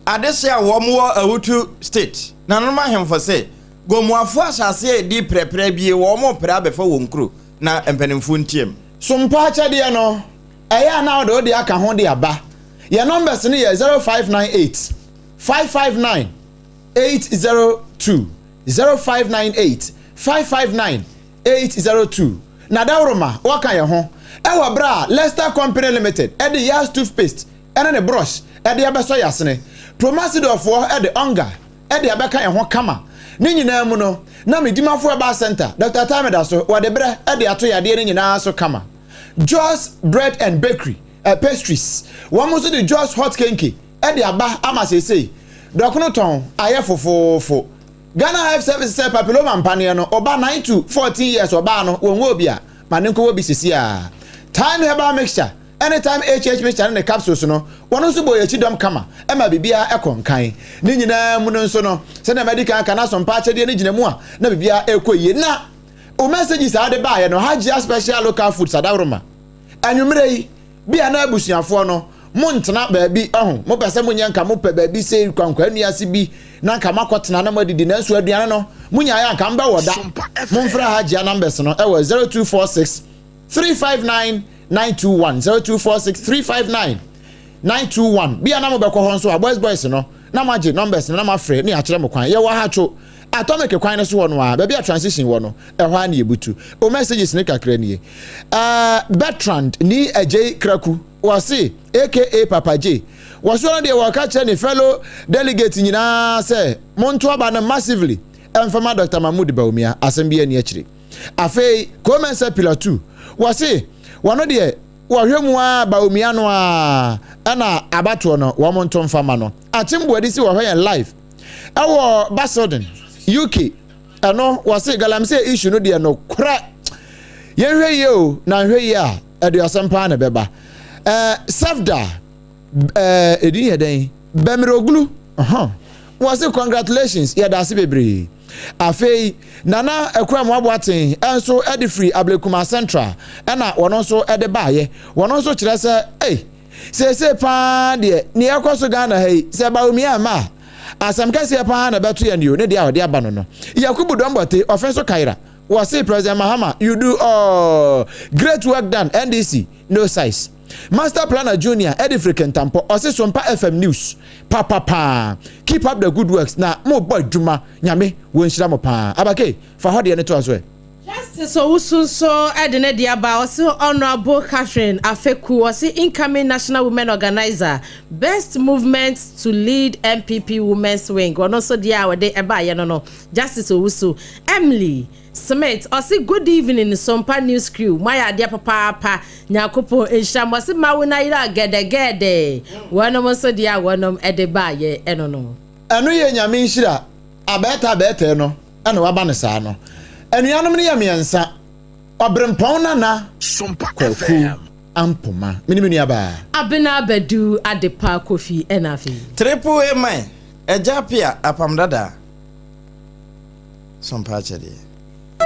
adehye a wɔn wɔ Awutu State, nananom ahemfo se, Gomoafoɔ asase a ɛdi prɛprɛ bie wɔn repere abɛfa wɔn kuro na mpanimfoɔ ntiam. Sompa akyɛdeɛ no, ɛyɛ a na wode wode aka ho de aba. Yɛn numbers no yɛ 0598 559 802, 0598 559 802. Na dawuroma wɔka yɛn ho ɛwɔ berɛ a Lester Company Limited ɛde Yas toothpaste ɛne ne brush ɛde abɛsɔ yɛn asene. Promasidorfoɔ ɛde Onga ɛde abɛka yɛn ho kama. Ne nyinaa mu no, na me dimafo Herbal Center, Dr. Time da so, wɔde berɛ ɛde ato yadeɛ no nyinaa so kama. Jos Bread and Bakery eh, Pastries, wɔn nso de Jos Hot Kenke de aba ama seesei. Dɔkono tɔn ayɛ fofoofo. Ghana Health Service sɛ papilloma mpaneɛ no, ɔba 9 to 14 years ɔbaa no, wɔnwɔ bi a, ma ne nkɔwɔ bi sisi a. Thyme Herbal Mixture ne Thyme HH Mixture ne ne capsules no, wɔn nso bɔ yɛn akyi dɔm kama ma biribiara kɔ nkan. Ne nyinaa mu no nso no, sɛnea madi kan aka no, asompa akyɛdeɛ no gyina mu a, na biribiara rekɔ yie. Na Wo messages a wode baeɛ no, Hajia Special Local Foods Adaworoma. Anwummerɛ yi, bia na abusuafoɔ no, montena baabi, ɔho, mopɛ sɛ monyɛ nka mopɛ baabi sei kwankwaa nnuase bi na nka moakɔtena na moadidi, nanso aduane no, monyaeɛ a nka mobɛwɔ da. Momfrɛ Hajia numbers no ɛwɔ 0246 359 921, 0246 359 921. Bia na mobɛkɔ hɔ nso a, boys boys no, na moagye numbers no na moafrɛ ne yɛakyerɛ mo kwan. Yɛwɔ ha two. Atomic kwan no so hɔ no ara, baabi a transition wɔ no, ɛhɔ ara na yɛbutu. O messages no kakra nie. Uh, Bertrand ni Adjei Kraku, wɔse, aka Papa J, wɔsoɔ no deɛ wɔka kyerɛ ne fellow delegate nyinaa sɛ monto aba no massively ɛmfama Dr. Mahmoud Bawumia, asɛm bi ani akyire. Afei, Komensa Pillar 2, wɔse, wɔno deɛ wɔhwɛ mu ara Bawumia no ara ɛna abatoɔ no wɔn nto mfama no. Akyem Boadi se wɔhwɛ yɛn live ɛwɔ Basildon, UK. Ɛno wɔse galamsey issue no deɛ nokorɛ yɛnhwɛ yie o na nhwɛ yie a ɛde asɛm paa na ɛbɛba. Ɛɛ Safda ɛɛ edin yɛ dɛn? Bɛmiroglu hɔn wɔse congratulations yɛda ase bebree. Afei Nana Akua Mmoaboaten nso de firi Ablekuma Central ɛna wɔn nso de baayɛ. Wɔn nso kyerɛ sɛ ei. Seesei paa deɛ, nea ɛrekɔ so Ghana ha yi, sɛ Bawumia amma a, asɛm kɛseɛ paa na ɛbɛto yɛn o, ne deɛ a ɔde aba no no. Yakubu Dɔmbɔte, ɔfe nso Kaira, wɔse President Mahama, you do all great work done, NDC, no size. Master Planner Junior, ɛde firi Kintampo, ɔse Sompa FM News, papapaa, keep up the good works, na mobɔ adwuma, Nyame wɔnhyira mo paa. Abake, fa hɔ deɛ no toa so ɛ. Justice Owusu nso de ne deɛ aba, ɔse Honourable Catherine Afeku, ɔse incoming National Women Organiser, best movement to lead NPP Women's Wing, ɔno nso deɛ a ɔde baeɛ no no, Justice Owusu. Emily Smith, ɔse good evening Sompa News crew, moayɛ adeɛ papaapa, Nyankopɔn nhyira mo, ɔse Mawuna yera gɛdɛgɛɛdɛ, wɔnom nso deɛ a wɔnom de baeɛ no no. Ɛno yɛ Nyame nhyira, abɛɛtɛ abɛɛtɛɛ no. na waba no saa no. Anuanom no yɛ mmiɛnsa, Ɔberempɔn Nana Kwaku Ampoma, me ne me nuabaa. Abena Badu Adepa Kofi ɛna afei. Triple A man, Agya Apia Apam Dada, Sompa Akyɛdeɛ.